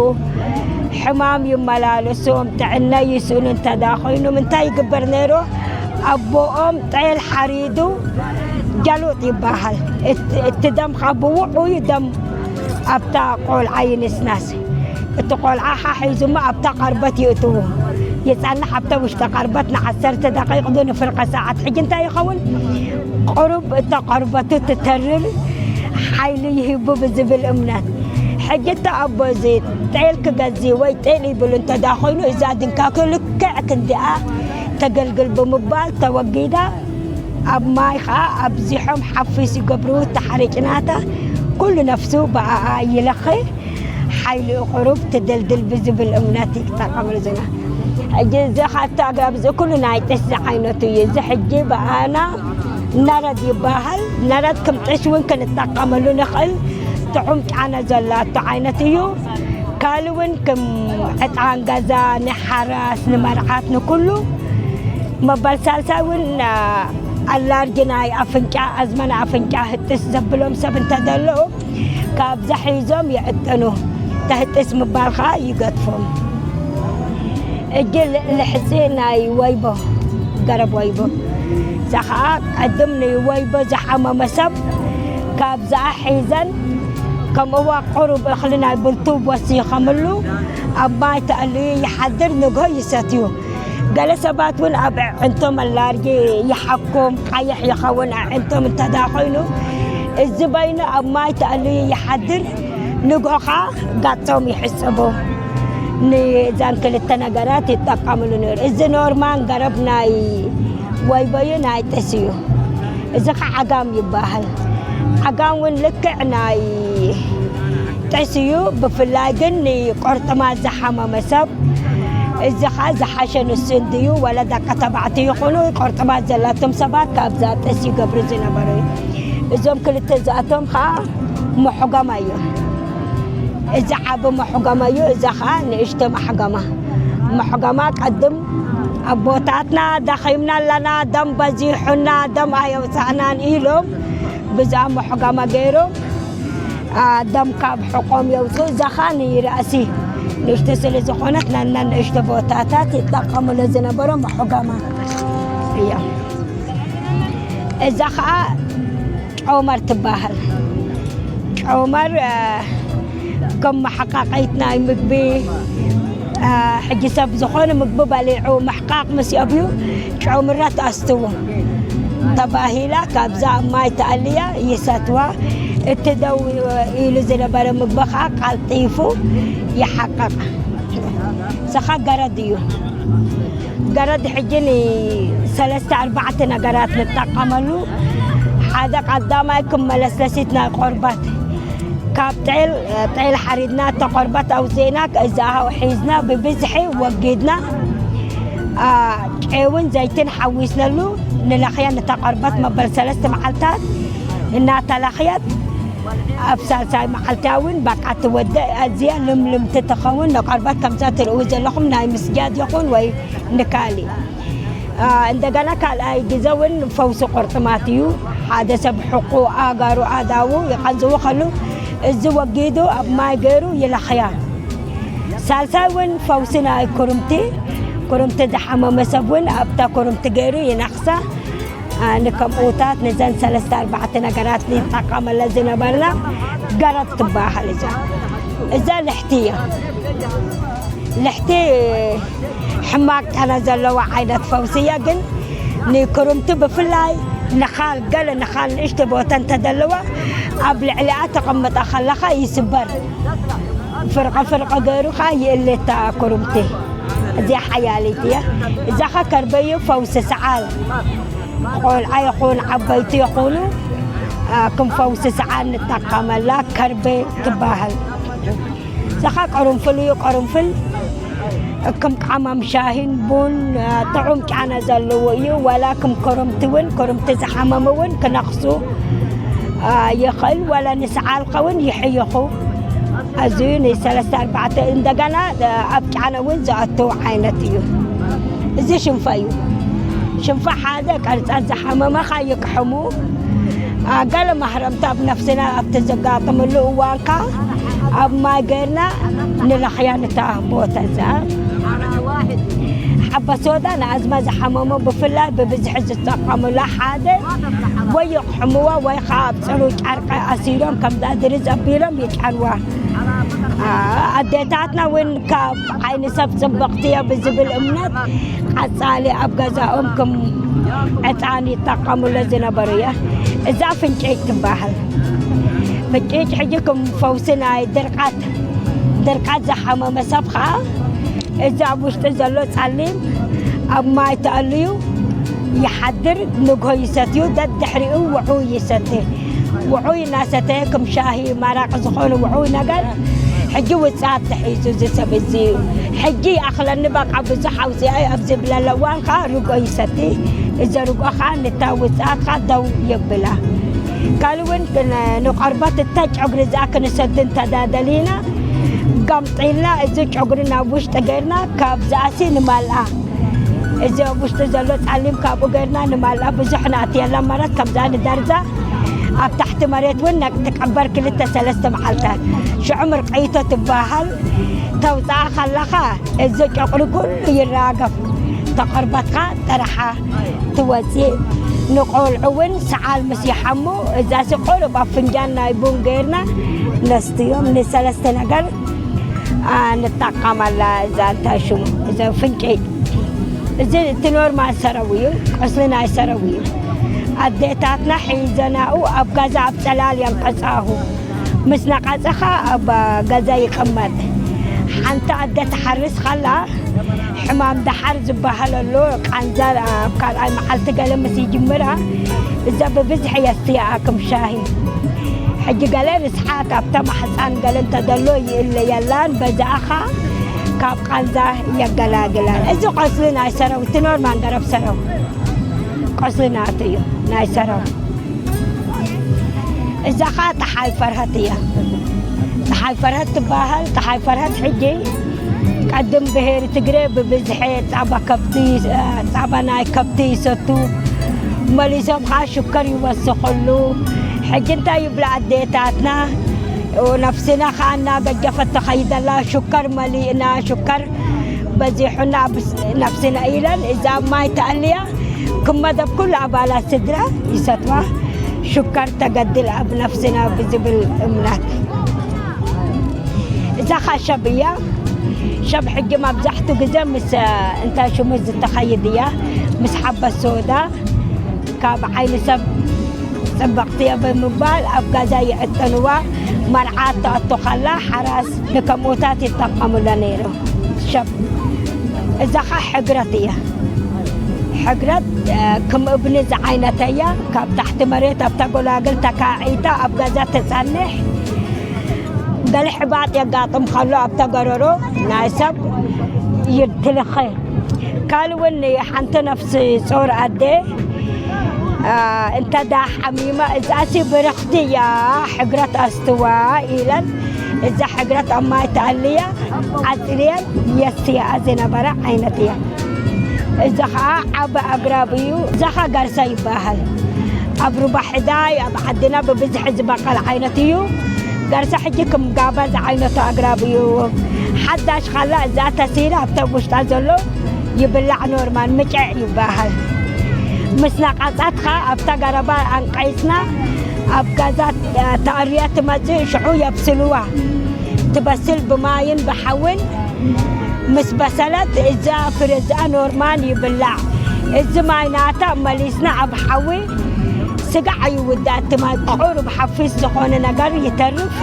ሕማም ይመላለሶም፣ ጥዕና ይስእኑ እንተ ደኣ ኮይኖም እንታይ ይግበር ነይሩ? ኣቦኦም ጤል ሓሪዱ ጃሉጥ ይበሃል። እት-፣ እቲ ደም ካብ ብውዑይ ደም ኣብታ ቆልዓ ይንስናስ። እቲ ቆልዓ ሓሒዙ እሞ ኣብታ ቀርበት ይእትዉ። ይጸንሕ ኣብታ ውሽጢ ቀርበት ንዓሰርተ ደቂቕ ዶ ንፍርቂ ሰዓት። ሕጂ እንታይ ይኸውን? ቁሩብ እታ ቆርበቱ ትተርር ሓይሊ ይህቡ ብዝብል እምነት። ሕጂ እቲ ኣቦ እዚ ጤል ክገዝእ ወይ ጤል ይብሉ እንተ ደኣ ኮይኑ እዛ ድንካኮ ልክዕ ክንዲኣ ተገልግል ብምባል ተወጊዳ ኣብ ማይ ኸኣ ኣብዚሖም ሓፊስ ይገብሩ። ተሓሪጭናታ ኩሉ ነፍሱ ብኣኣ ይለኸ ሓይሊ ቁሩብ ትድልድል ብዝብል እምነት ይጠቐምሉ ዝና። ሕጂ እዚ ኻቶ ኣግራብ እዚ ኩሉ ናይ ጢስ ዝዓይነቱ እዩ። እዚ ሕጂ ብኣና ነረድ ይበሃል። ነረድ ከም ጢስ እውን ክንጠቀመሉ ንኽእል። ጥዑም ቃና ዘላቶ ዓይነት እዩ። ካልእ እውን ከም ዕጣን ገዛ፣ ንሓራስ፣ ንመርዓት፣ ንኩሉ መበል ሳልሳይ እውን፣ አ፣ ኣላርጂ ናይ ኣፍንጫ፣ ኣዝመን ኣፍንጫ ህጥስ ዘብሎም ሰብ እንተደለዉ ካብዛ ሒዞም ይዕጥኑ። ተህጥስ ምባል ኸዓ ይገድፎም። እጂ ል-፣ ልሕጺ ናይ ወይቦ ገረብ ወይቦ። እዛ ኸዓ ቅድም ንወይቦ ዝሓመመ ሰብ ካብዛ ሒዘን፣ ከምኡዋ ቁሩብ እኽሊ ናይ ብልቱ ወሲኸምሉ ኣብ ማይ ተኣልዩ ይሓድር፣ ንግሆ ይሰትዩ። ገለ ሰባት እውን ኣብ ኣዕንቶም ኣላርጂ ይሓኩም፣ ቀይሕ ይኸውን ኣዕንቶም እንተ ደኣ ኮይኑ፣ እዚ በይኑ ኣብ ማይ ተኣልዩ ይሓድር። ንግሆ ኸዓ ጋጾም ይሕጽቡ። ንእዘን ክልተ ነገራት ይጠቀምሉ ነይሩ። እዚ ኖርማን ገረብ ናይ ወይቦ እዩ፣ ናይ ጥስ እዩ። እዚ ኸዓ ዓጋም ይበሃል። ዓጋም እውን ልክዕ ናይ ጥስ እዩ። ብፍላይ ግን ንቆርጥማት ዝሓመመ ሰብ እዚ ኸዓ ዝሓሸ ንሱ እንድዩ። ወላ ደቂ ተባዕትዮ ይኹኑ ቆርጥማት ዘላቶም ሰባት ካብዛ ጥስ ይገብሩ ዝነበሩ እዩ። እዞም ክልተ እዚኣቶም ኸዓ መሕገማ እዩ። እዚ ዓቢ መሕገማ እዩ፣ እዛ ኸዓ ንእሽቶ መሕገማ። መሕገማ ቀድም ኣቦታትና ደኺምና ኣለና፣ ደም በዚሑና፣ ደም ኣየውፃእናን ኢሎም ብዛ መሕገማ ገይሮም፣ አ፣ ደም ካብ ሕቆም የውፅኡ። እዛ ኸዓ ንራእሲ ንእሽቶ ስለ ዝኾነት ናና ንእሽቶ ቦታታት ይጠቀምሉ ዝነበሩ መሕገማ እዮም። እዛ ኸዓ ጨውመር ትበሃል። ጨውመር፣ አ፣ ከም መሓቃቀይት ናይ ምግቢ፣ አ፣ ሕጂ ሰብ ዝኾነ ምግቢ በሊዑ ምሕቃቅ ምስ ኣብዩ ጨውምራ ትኣስትዎ ተባሂላ ካብዛ ኣብ ማይ ተኣልያ ይሰትዋ። እቲ ደው ኢሉ ዝነበረ ምግቢ ኸዓ ቀልጢፉ ይሓቀቅ። እዚ ኸዓ ገረድ እዩ። ገረድ ሕጂ ንሰለስተ ኣርባዕተ ነገራት ንጠቀመሉ። ሓደ ቀዳማይ ከም መለስለሲት ናይ ቆርበት፣ ካብ ጤል፣ ጤል ሓሪድና፣ እታ ቆርበት ኣውፅእና፣ እዛ ሃው ሒዝና፣ ብብዝሒ ወጊድና፣ አ፣ ጨውን ዘይትን ሓዊስነሉ ንለኽያ። ነታ ቆርበት መበል ሰለስተ መዓልታት እናተለኽየት፣ ኣብ ሳልሳይ መዓልታ እውን በቃ ትወድእ። ኣዝያ ልምልምቲ ትኸውን። ንቆርበት ከምዛ ትርእዩ ዘለኹም ናይ ምስጃድ ይኹን ወይ ንካሊእ። አ፣ እንደገና ካልኣይ ግዜ እውን ፈውሲ ቁርጥማት እዩ። ሓደ ሰብ ሕቁ፣ ኣጋሩ፣ ኣእዳዉ ይቐንዝዉ ከሉ፣ እዚ ወጊዱ ኣብ ማይ ገይሩ ይለኽያ። ሳልሳይ እውን ፈውሲ ናይ ኩርምቲ፣ ኩርምቲ ዝሓመመ ሰብ እውን ኣብታ ኩርምቲ ገይሩ ይነኽሳ። አ፣ ንከምኡታት ነዘን ሰለስተ ኣርባዕተ ነገራት ንጠቀመለ ዝነበርና ገረድ ትበሃል እዛ። እዛ ልሕቲ እያ። ልሕቲ ሕማቅ ጨና ዘለዋ ዓይነት ፈውሲ እያ፣ ግን ንክርምቲ ብፍላይ ነኻል፣ ገለ ነኻል ንእሽቶ ቦታ እንተደለዋ ኣብ ልዕሊኣ ተቐምጣ ከለኻ ይስበር። ፍርቐ ፍርቐ ገይሩ ኸዓ ይእልታ ክርምቲ። እዚኣ ሓያሊት እያ። እዛ ኸ ከርበዩ ፈውሲ ሰዓል፣ ቆልዓ ይኹን ዓበይቲ ይኹኑ፣ አ፣ ከም ፈውሲ ሰዓል ንጠቀመላ ከርበ ትበሃል። እዛ ኸ ቅርንፍል እዩ። ቅርንፍል ከም ቃማም ሻሂን ቡን፣ አ፣ ጥዑም ጨና ዘለዎ እዩ። ዋላ ከም ኮረምቲ እውን፣ ኮረምቲ ዝሓመሙ እውን ክነኽሱ፣ አ፣ ይኽእል። ዋላ ንሰዓል ኸውን ይሕይኹ። ኣዝዩ ንሰለስተ ኣርባዕተ እንደገና፣ አ፣ ኣብ ጨና እውን ዝኣቱ ዓይነት እዩ። እዚ ሽንፋ እዩ። ሽንፋ ሓደ ቅርጻት ዝሓመመ ኸዓ ይቅሕሙ። አ፣ ገለ ማህረምቲ ኣብ ነፍስና ኣብቲ ዘጋጥምሉ እዋን ከኣ ኣብ ማይ ገይርና ንለኽያ ነታ ቦታ እዛ። ሓባ ሶዳ ንኣዝማ ዝሓመሙ ብፍላይ ብብዝሒ ዝጥቀሙላ ሓደ ወይ ይቕሕምዋ ወይ ኸዓ ኣብ ጽሩይ ጨርቂ ኣሲሮም ከም ዳድሪ ዘቢሎም ይጨርዋ። አ፣ ኣዴታትና እውን ካብ ዓይኒ ሰብ ጽብቕቲ እያ ብዝብል እምነት ቀጻሊ ኣብ ገዛኦም ከም ዕጣን ይጠቀሙለ ዝነበሩ እያ። እዛ ፍንጭጭ ትበሃል። ፍንጭጭ ሕጂ ከም ፈውሲ ናይ ድርቀት፣ ድርቀት ዝሓመመ ሰብ ኸዓ እዚ ኣብ ውሽጢ ዘሎ ጸሊም ኣብ ማይ ተኣልዩ ይሓድር፣ ንግሆ ይሰትዩ፣ ደድሕሪኡ ውዑይ ይሰቲ። ውዑይ እናሰተየ፣ ከም ሻሂ፣ መራቕ ዝኾነ ውዑይ ነገር፣ ሕጂ ውጽኣት ተሒዙ እዚ ሰብ እዚ። ሕጂ ይኣኽለኒ፣ በቃ ብዙሕ ኣውጺኣ ኣብ ዝብለለ እዋን ከኣ ርጎ ይሰቲ። እዚ ርጎ ከኣ ንታ ውጽኣት ከኣ ደው የብላ። ካልእ እውን ን-፣ ንቆርበት እታ ጨጉሪ እዚኣ ክንሰቲ እንተዳደሊና፣ ገምጢልና እዚ ጨጉሪ ናብ ውሽጢ ገይርና ካብ ዝኣሲ ንማልኣ። እዚ ኣብ ውሽጢ ዘሎ ጸሊም ካብኡ ገይርና ንማልኣ። ብዙሕ ንኣትየላ ማለት ከምዛ ንደርዛ ኣብ ታሕቲ መሬት እውን ነቅ-፣ ትቀበር ክልተ ሰለስተ መዓልታት። ሽዑ ምርቀይቶ ትበሃል። ተውጽኣ ከለኻ እዚ ጨጉሪ ኩሉ ይራገፍ። ተቐርበትካ ጥራሓ ትወፅእ። ንቆልዑ እውን ሰዓል ምስ ይሓሙ፣ እዛሲ ቆልብ ኣብ ፍንጃን ናይ ቡን ገይርና ነስትዮም። ንሰለስተ ነገር፣ አ፣ ንጠቀመላ። እዛ እንታይ ሽሙ፣ እዚ ፍንጨይ፣ እዚ እቲ ኖርማል ሰረው እዩ፣ ቁስሊ ናይ ሰረው እዩ። ኣዴታትና ሒዘናኡ ኣብ ገዛ ኣብ ፀላል የንቀፃሁ። ምስ ነቐፀኻ ኣብ ገዛ ይቕመጥ። ሓንቲ ኣደ ትሓርስ ከላ ሕማም ደሓር ዝበሃል ኣሎ። ቃንዛ ኣብ ካልኣይ መዓልቲ ገለ ምስ ይጅምራ፣ እዛ ብብዝሒ የስትያኣ ክም ሻሂ። ሕጂ ገለ ርስሓት ኣብታ ማሕፃን ገለ እንተደሎ ይእለየላን በዛኣኻ ካብ ቃንዛ የገላግላን። እዚ ቆስሊ ናይ ሰረው፣ እቲ ኖርማል ገረብ ሰረው ቆስሊ ናቱ እዩ፣ ናይ ሰረው። እዛ ኸዓ ጠሓይ ፈርሀት እያ። ጠሓይ ፈርሀት ትበሃል። ጠሓይ ፈርሀት ሕጂ ቀድም ብሄር ትግሬ ብብዝሒ ፃባ ከብቲ፣ ፃባ ናይ ከብቲ ይሰቱ፣ መሊሶም ኸዓ ሽከር ይወስኸሉ። ሕጂ እንታይ ይብላ ኣዴታትና፣ ነፍስና ኸዓ እናገጀፈት ተኸይደላ፣ ሽከር መሊእና፣ ሽከር በዚሑና፣ ብስ-፣ ነፍስና ኢለን እዛ ማይ ተኣልያ ክም መደብ ኩሉ ኣባላት ስድራ ይሰትዋ፣ ሽከር ተገድል ኣብ ነፍስና ብዝብል እምነት። እዛ ኸ ሸብ እያ። ሸብ ሕጂ መብዛሕቱ ግዜ ምስ፣ እንታይ ሽሙ ዝተኸይድ እያ። ምስ ሓበት ሶዳ ካብ ዓይኒ ሰብ ጽብቕቲ እያ ብምባል ኣብ ገዛ ይዕጠንዋ። መርዓ ትኣቱ ከላ ሓራስ ንከምኡታት ይጠቀሙላ ነይሩ። ሸብ እዛ ኸ ሕግረት እያ። ሕግረት፣ እ፣ ክም እብኒ ዝዓይነተ እያ። ካብ ታሕቲ መሬት ኣብታ ጎላግል ተካዒታ ኣብ ገዛ ትጸንሕ። ገለ ሕባጥ የጋጥም ከሎ ኣብታ ገረሮ ናይ ሰብ ይትልኸ። ካልእ እውን ሓንቲ ነፍሲ ጾር ኣደ፣ አ፣ እንተ ደኣ ሓሚማ፣ እዛሲ ብርኽቲ እያ፣ ሕግረት ኣስትዋ ኢለን፣ እዛ ሕግረት ኣብ ማይ ተኣልያ፣ ኣጽርየን የስትያኣ ዝነበረ ዓይነት እያ። እዚ ኸዓ ዓቢ ኣግራብ እዩ። እዚ ኸዓ ገርሰ ይበሃል። ኣብ ሩባ ሕዳይ ኣብ ዓድና ብብዝሒ ዝበቐል ዓይነት እዩ። ገርሰ ሕጂ ክም ጋባ ዝዓይነቱ ኣግራብ እዩ። ሓዳሽ ኻላ እዛ ተሲላ ኣብታ ውሽጣ ዘሎ ይብላዕ፣ ኖርማል ምጨዕ ይበሃል። ምስ ነቐጸት ኸዓ ኣብታ ገረባ ኣንቀይስና ኣብ ገዛ ተኣርያ ትመጽእ፣ ሽዑ የብስልዋ። ትበስል ብማይን ብሓውን ምስ በሰለት እዛ ፍረ እዚኣ ኖርማል ይብላዕ። እዚ ማይ ናታ መሊስና ኣብ ሓዊ ስጋዕ ኣይውዳእ፣ እቲ ማይ ቁሩብ ሓፊስ ዝኾነ ነገር ይተርፍ።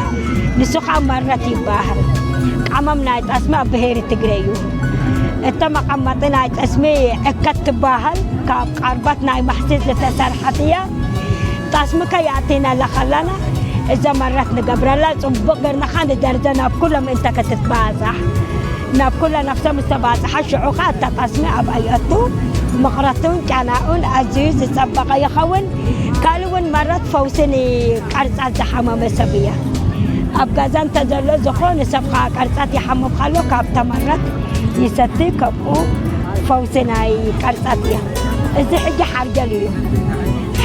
ንሱ ኸዓ መረት ይበሃል። ቀመም ናይ ጠስሚ ኣብ ብሄሪ ትግረ እዩ። እተ መቐመጢ ናይ ጠስሚ ዕከት ትበሃል። ካብ ቃርባት ናይ ማሕሲት ዝተሰርሐት እያ። ጠስሚ ከይኣቲናላ ከለና እዛ መረት ንገብረላ፣ ጽቡቕ ገርና ኸዓ ንደርዘ ናብ ኩሎም እንተ ክትትባጻሕ። ናብ ኩለ ነፍሰ ምስ ተባጽሐ፣ ሽዑ ኸዓ እታ ጠስሚ ኣብ ኣይኣቱ፣ ምቕረቱን ጨናኡን ኣዝዩ ዝጸበቐ ይኸውን። ካልእ እውን መረት ፈውሲ ንቀርጻት ዝሓመመ ሰብ እያ። ኣብ ገዛ እንተ ዘሎ ዝኾነ ሰብ ኸዓ ቀርጻት ይሓምም ከሎ፣ ካብ ተመረት ይሰቲ፣ ከምኡ ፈውሲ ናይ ቀርጻት እያ። እዚ ሕጂ ሓርገል እዩ።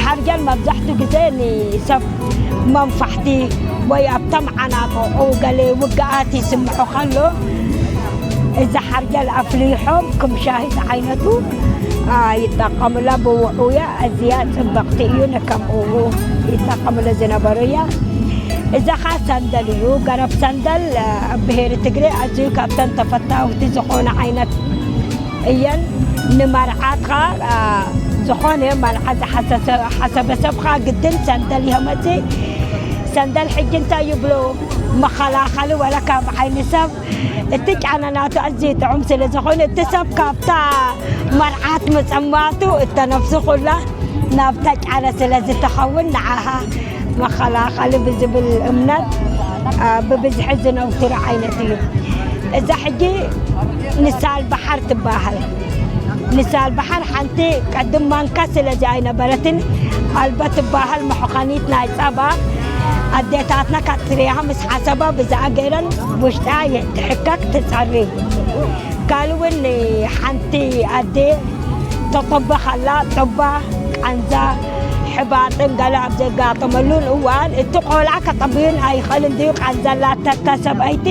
ሓርገል መብዛሕትኡ ግዜ ንሰብ መንፋሕቲ ወይ ኣብ ተመዓናቕቑ ገለ ውግኣት ይስምዖ ከሎ፣ እዚ ሓርገል ኣፍሊሖም ክም ሻሂ ዝዓይነቱ፣ አ፣ ይጠቐሙላ። ብውዑያ ኣዝያ ጽብቕቲ እዩ፣ ንከምኡ ይጠቐሙሉ ዝነበሩ እያ። እዛ ኸዓ ሰንደል እዩ። ገረብ ሰንደል፣ አ፣ ኣብ ብሄሪ ትግሬ ኣዝዩ ካብተን ተፈታውቲ ዝኾነ ዓይነት እየን። ንመርዓት ኸዓ፣ አ፣ ዝኾነ መርዓ ዝሓሰሰ-፣ ሓሰበ ሰብ ኸዓ ግድን ሰንደል የመጽእ። ሰንደል ሕጂ እንታይ ይብሎ? መኸላኸሊ ወላ ካብ ዓይኒ ሰብ እቲ ጫነ ናቱ ኣዝዩ ጥዑም ስለ ዝኾነ፣ እቲ ሰብ ካብታ መርዓት ምጽማቱ እተ ነፍሱ ኩላ ናብታ ጫነ ስለ ዝተኸውን፣ ንዓኻ መኸላኸሊ ብዝብል እምነት፣ አ፣ ብብዝሒ ዝነውትሩ ዓይነት እዩ። እዛ ሕጂ ንሳል ባሕር ትበሃል። ንሳል ባሕር ሓንቲ ቀድም ማንካ ስለዚ ኣይነበረትን፣ ኣልባ ትበሃል መሕኸኒት ናይ ጸባ። ኣዴታትና ካብ ትሪያኻ ምስ ሓሰባ ብዛኣ ገይረን ውሽጣ ትሕከክ ትጸሪ። ካልእ እውን ሓንቲ ኣደ ተጠበ ከላ፣ ጠባ፣ ቃንዛ፣ ሕባጥን ገለ ኣብ ዘጋጠመሉን እዋን፣ እቲ ቆልዓ ከጠብዩን ኣይኽእልን ድዩ? ቃንዛ ኣላታ እታ ሰብኣይቲ፣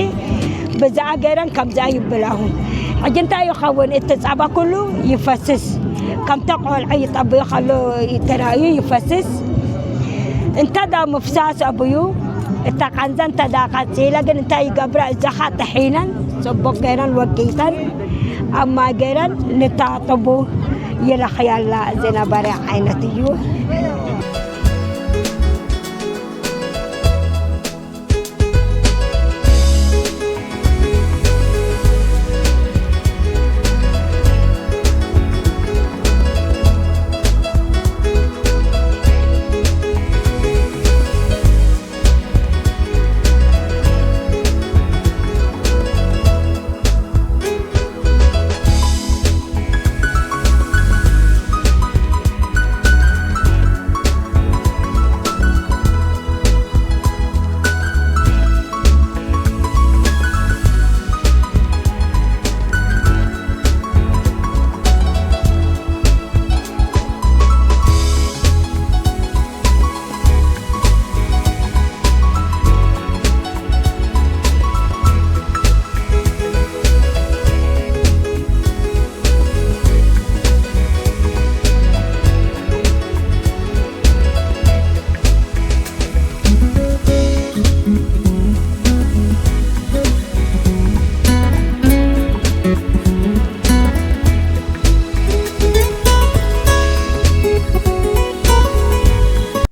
ብዛኣ ገይረን ከምዚኣ ይብላሁ። ሕጂ እንታይ ይኸውን? እቲ ጻባ ኩሉ ይፈስስ። ከምታ ቆልዑ ይጠብዩ ከሎ ተራእዩ ይፈስስ። እንተ ደኣ ምፍሳስ ኣብዩ፣ እታ ቃንዛ እንተ ደኣ ቀጺለ ግን እንታይ ይገብራ? እዛኻ ጥሒነን፣ ጽቡቕ ገይረን ወቂጠን፣ ኣብ ማይ ገይረን ንታጠቡ ይለኽያላ ዝነበረ ዓይነት እዩ።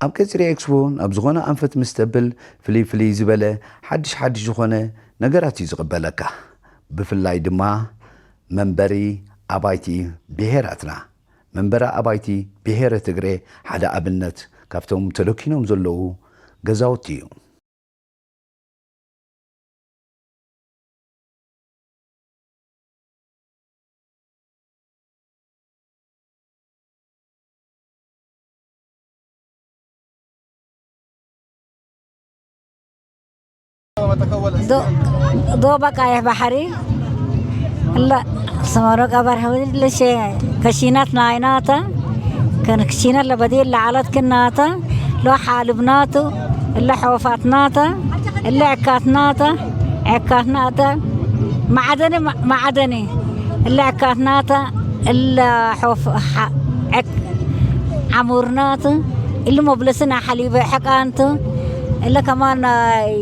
ኣብ ቀጽሪ ኤክስፖ ናብ ዝኾነ ኣንፈት ምስ ተብል ፍልይ ፍልይ ዝበለ ሓድሽ ሓድሽ ዝኾነ ነገራት እዩ ዝቕበለካ። ብፍላይ ድማ መንበሪ ኣባይቲ ብሄራትና። መንበሪ ኣባይቲ ብሄረ ትግሬ ሓደ ኣብነት ካብቶም ተደኪኖም ዘለዉ ገዛውቲ እዩ። ዶ-፣ ዶባ ቀይሕ ባሕሪ፣ እለ ሰማሮ ቀበር ሕውል ለሸ ከሺናት ናይናታ፣ ከን ከሺናት ለበዲ ለዓለት ክናታ፣ ሎ ሓልብናቱ፣ እለ ሖፋትናታ፣ እለ ዕካትናታ፣ ዕካትናታ፣ ማዕደኒ፣ ማዕደኒ፣ እለ ዕካትናታ፣ እለ ሖፍ-፣ ሓ-፣ ዕክ-፣ ዓሙርናቱ፣ እለ መብለስና ሓሊበ ሕቃንቱ፣ እለ ከማን ናይ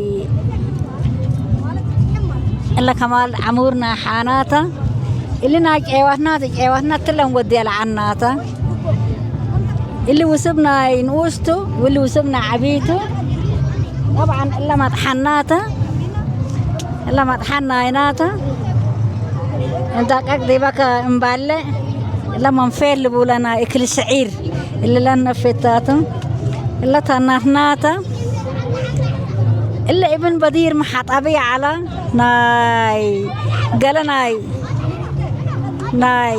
እለ ከማል ዓሙርና ሓናታ፣ እሊ ናይ ጨዋትና፣ ጨዋትና ትለን ወዲ ለዓናታ፣ እሊ ውስብ ናይ ንኡስቱ፣ ውሊ ውስብ ናይ ዓቢቱ፣ ጠብዓን እለ መጥሓናታ፣ እለ መጥሓን ናይናታ፣ እንዳ ቀቅ ዲበከ እምባለ፣ እለ መንፌር ልቡለና እክል ስዒር፣ እሊ ለነፌታቱ፣ እለ ታናትናታ፣ እለ እብን በዲር መሓጣቢ ይዓላ ናይ ገለ ናይ፣ ናይ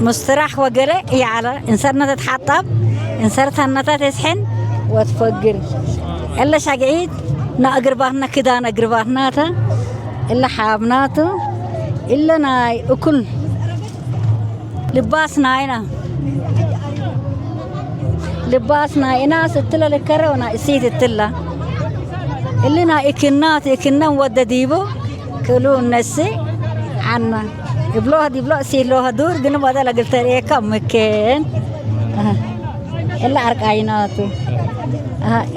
ምስትራሕ ወገለ ይዓላ እንሰርነት ትሓጣብ እንሰርታነታ ተስሕን ወትፈግር። እለ ሻግዒት ናእግርባትና ክዳን እግርባትናታ እለ ሓብናቱ እለ ናይ እኩል ልባስ ናይና፣ ልባስ ናይና ስትለ ልከረው ናይ እሲት እትላ። እሊ ናይ እክናት እክነን ወደ ዲቡ ክሉ እነሲ ዓና። እብሎ ዲብሎ ሲሎ ዱር ግን ወደ ለግልተር ኤካ ምክን። እለ ኣርቃይናቱ።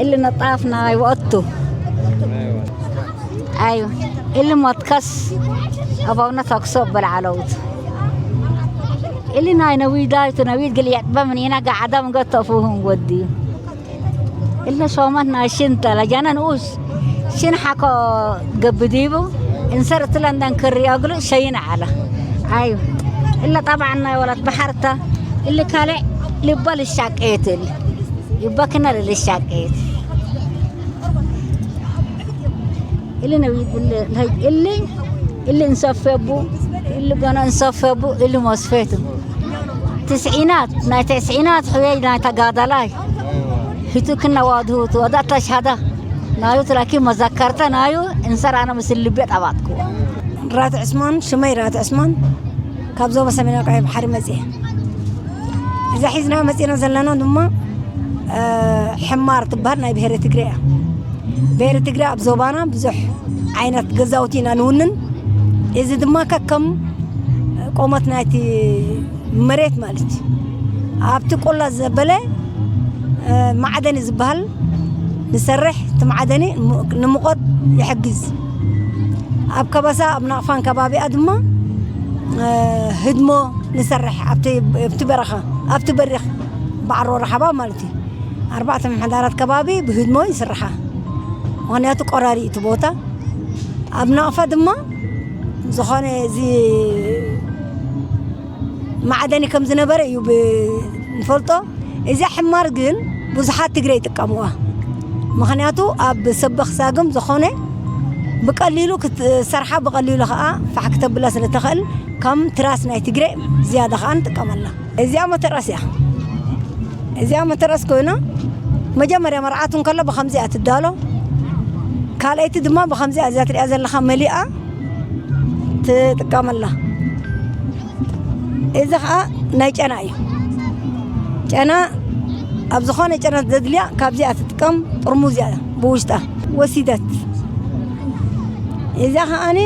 እሊ ነጣፍ ናይ ወጥቱ። ኣዩ። እሊ መትከስ ኣባውነ ተኩሶ በልዓለውት። እሊ ናይ ነዊዳይቱ ነዊድ ግል የጥበ ምኒና ጋዓዳ ምገተፉሁን ወዲ። እለ ሾመት ናይ ሽንተ ለጃነ ንኡስ ሽን ሓኮ ገብዲቡ እንሰር እትለንደን ክሪ ኣግሉ ሸይን ዓለ። ኣዩ። እለ ጠብዓን ናይ ወላት በሓርታ እሊ ካልዕ ልበ ልሻቀየት እሊ። ይበክነ ልልሻቀየት። እሊ ነዊት እሊ፣ እሊ፣ እሊ እንሰፈቡ፣ እሊ ገና እንሰፈቡ፣ እሊ መስፈቱ። ትስዒናት፣ ናይ ትስዒናት ሕወይ ናይ ተጋዳላይ። ሂቱ ክነዋድሁቱ፣ ወዳ ተሽሃዳ። ናዩ ትላኪ መዘከርተ ናዩ እንሰራነ ምስል ልቤ ጠባጥኩ። ራት ዕስማን፣ ሽመይ ራት ዕስማን፣ ካብ ዞባ ሰሜናዊ ቀይሕ ባሕሪ መጽየ። እዛ ሒዝና መጺና ዘለና ድማ፣ እ፣ ሕማር ትበሃል ናይ ብሄረ ትግረ እያ። ብሄረ ትግረ ኣብ ዞባና ብዙሕ ዓይነት ገዛውቲ ኢና ንውንን። እዚ ድማ ከከም ቆመት ናይቲ መሬት ማለት እዩ። ኣብቲ ቆላ ዘበለ፣ እ፣ ማዕደኒ ዝበሃል ንሰርሕ፣ እቲ ማዕደኒ ንሙ-፣ ንሙቐት ይሕግዝ። ኣብ ከበሳ፣ ኣብ ናቕፋን ከባቢኣ ድማ፣ እ፣ ህድሞ ንሰርሕ፣ ኣብቲ፣ ኣብቲ በረኻ፣ ኣብቲ በሪኽ ባዕሮ ረሓባ ማለት እዩ። ኣርባዕተ ምሕዳራት ከባቢ ብህድሞ ይስርሓ። ምኽንያቱ ቆራሪ እዩ እቲ ቦታ። ኣብ ናቕፋ ድማ ዝኾነ እዚ ማዕደኒ ከም ዝነበረ እዩ ብ-፣ ንፈልጦ። እዚኣ ሕማር ግን ብዙሓት ትግረ ይጥቀምዋ። ምኽንያቱ ኣብ ሰበኽ ሳግም ዝኾነ ብቀሊሉ ክትሰርሓ፣ ብቀሊሉ ኸዓ ፋሕ ክተብላ ስለ ተኽእል፣ ከም ትራስ ናይ ትግረ ዝያዳ ኸዓ ንጥቀመላ። እዚኣ መተረስ እያ። እዚኣ መተረስ ኮይና፣ መጀመርያ መርዓት እንከሎ ብኸምዚኣ ትዳሎ። ካልኣይቲ ድማ ብኸምዚኣ እዚኣ ትሪኣ ዘለኻ መሊኣ ትጥቀመላ። እዚ ኸዓ ናይ ጨና እዩ። ጨና ኣብ ዝኾነ ጨና ዘድልያ ካብዚኣ ትጥቀም፣ ጥርሙዝ እያ ብውሽጣ ወሲደት። እዚኣ ኸዓኒ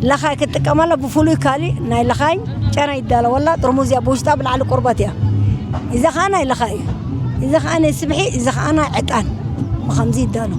ንለኻይ ክትጥቀመላ ብፍሉይ ካሊእ ናይ ለኻይ ጨና ይዳለወላ። ጥርሙዝ እያ ብውሽጣ፣ ብላዕሊ ቁርበት እያ። እዚ ኸዓ ናይ ለኻይ እዩ። እዚ ኸዓ ናይ ስብሒ፣ እዚ ኸዓ ናይ ዕጣን። ብኸምዚ ይዳሎ።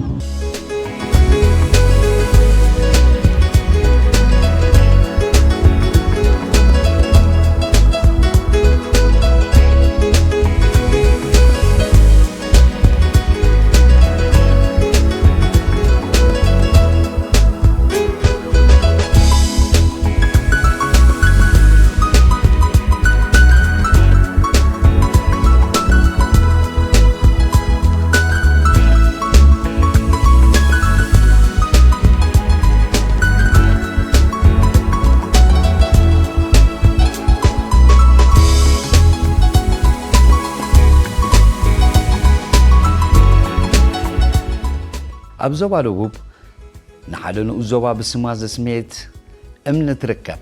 ኣብ ዞባ ደቡብ ንሓደ ንኡስ ዞባ ብስማ ዘስመየት እምኒ ትርከብ።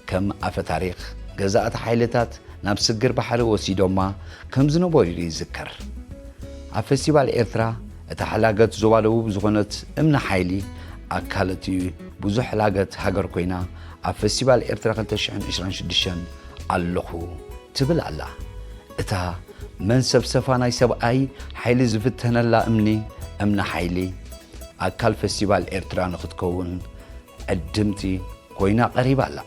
ከም ኣፈ ታሪኽ፣ ገዛእቲ ሓይልታት ናብ ስግር ባሕሪ ወሲዶማ ከም ዝነበሩ ይዝከር። ኣብ ፈስቲቫል ኤርትራ፣ እታ ሕላገት ዞባ ደቡብ ዝኾነት እምኒ ሓይሊ፣ ኣካል እቲ ብዙሕ ሕላገት ሃገር ኮይና፣ ኣብ ፈስቲቫል ኤርትራ ክልተ ሽሕን ዕስራን ሽዱሽተን ኣለኹ ትብል ኣላ። እታ መንሰፍሰፋ ናይ ሰብኣይ ሓይሊ ዝፍተነላ እምኒ፣ እምኒ ሓይሊ፣ ኣካል ፈስቲቫል ኤርትራ ንኽትከውን ዕድምቲ ኮይና ቀሪባ ኣላ።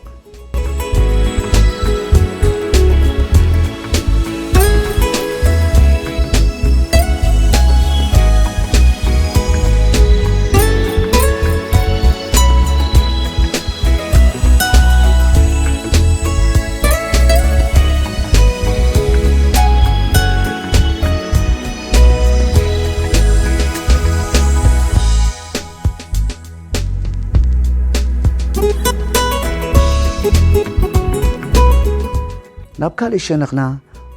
ናብ ካልእ ሸነኽና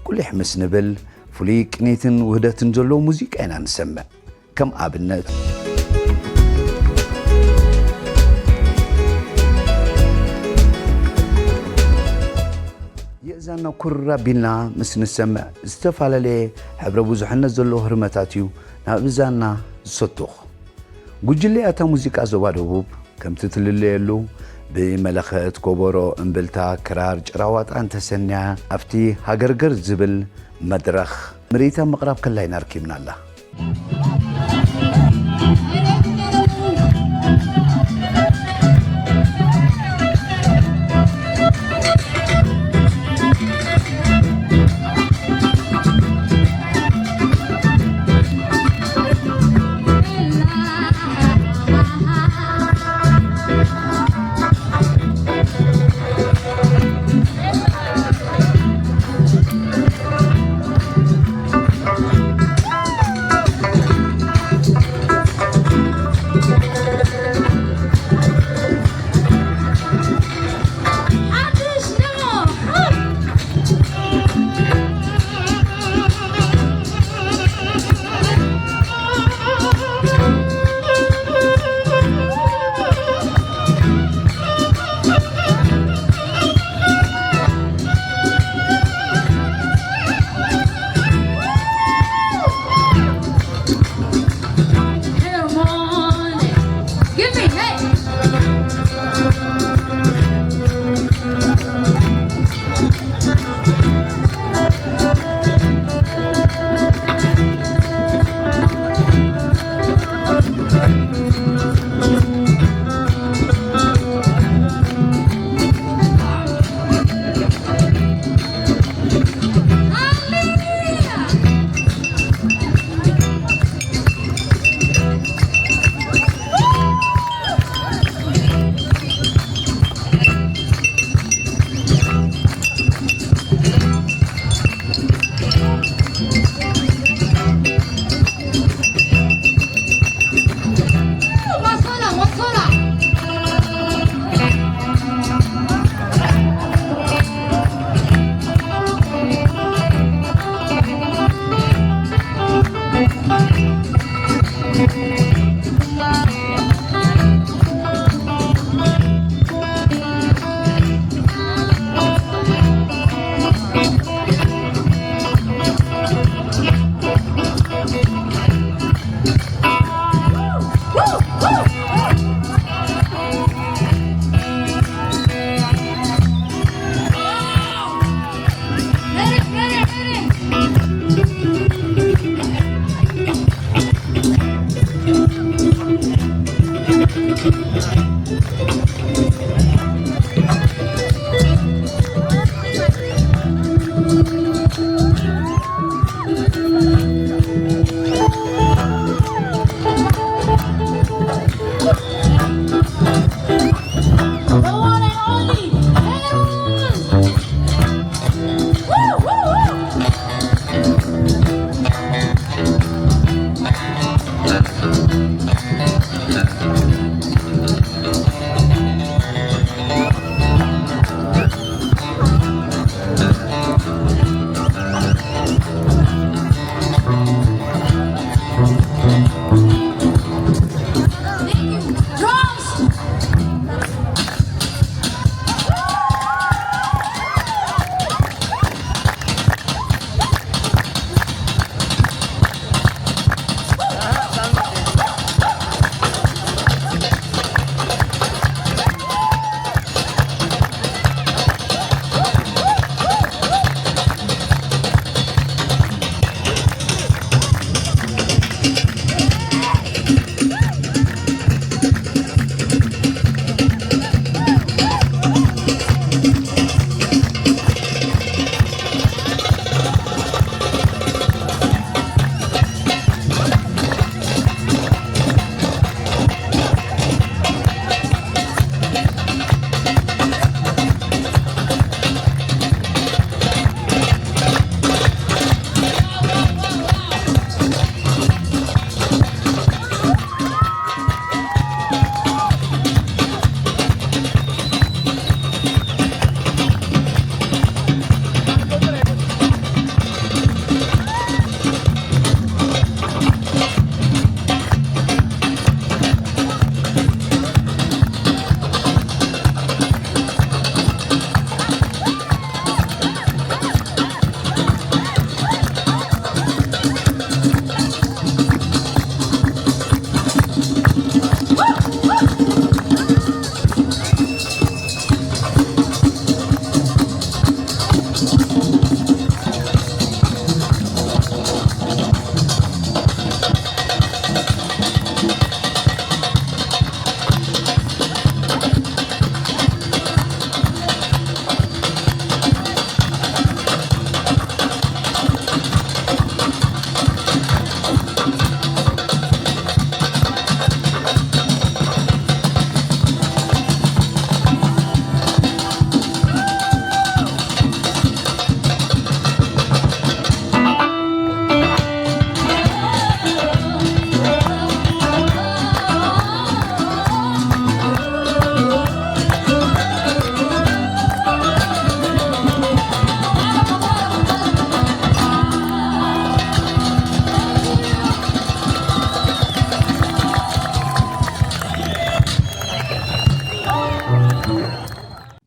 ቁሊሕ ምስ ንብል፣ ፍሉይ ቅኒትን ውህደትን ዘለዎ ሙዚቃ ኢና ንሰምዕ። ከም ኣብነት፣ የእዛንና ኩር ኣቢልና ምስ ንሰምዕ፣ ዝተፈላለየ ሕብረ ብዙሕነት ዘለዎ ህርመታት እዩ ናብ እዛንና ዝሰቱኽ። ጉጅለ ያታ ሙዚቃ ዞባ ደቡብ ከምቲ ትልለየሉ፣ ብመለኸት፣ ኮቦሮ፣ እምብልታ፣ ክራር፣ ጭራዋጣን ተሰንያ፣ ኣብቲ ሃገርገር ዝብል መድረኽ ምርኢታ ምቕራብ ከላ ኢና ረኪብናላ።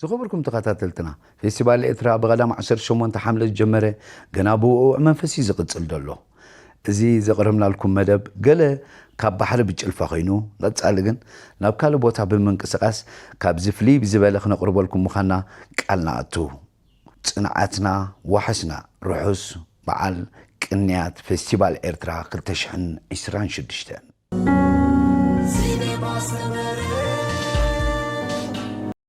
ዝኸበርኩም ተኸታተልትና፣ ፌስቲቫል ኤርትራ ብቐዳም ዓሰርተ ሸሞንተ ሓምለ ዝጀመረ፣ ገና ብውዕውዕ መንፈስ እዩ ዝቕጽል ዘሎ። እዚ ዘቕረብናልኩም መደብ፣ ገለ ካብ ባሕሪ ብጭልፋ ኮይኑ፣ ንቐጻሊ ግን ናብ ካልእ ቦታ ብምንቅስቓስ ካብዚ ፍልይ ብዝበለ ክነቕርበልኩም ምዃንና ቃል ንኣቱ። ጽንዓትና ዋሕስና። ርሑስ በዓል ቅንያት ፌስቲቫል ኤርትራ ክልተ ሽሕን ዕስራን ሽዱሽተን።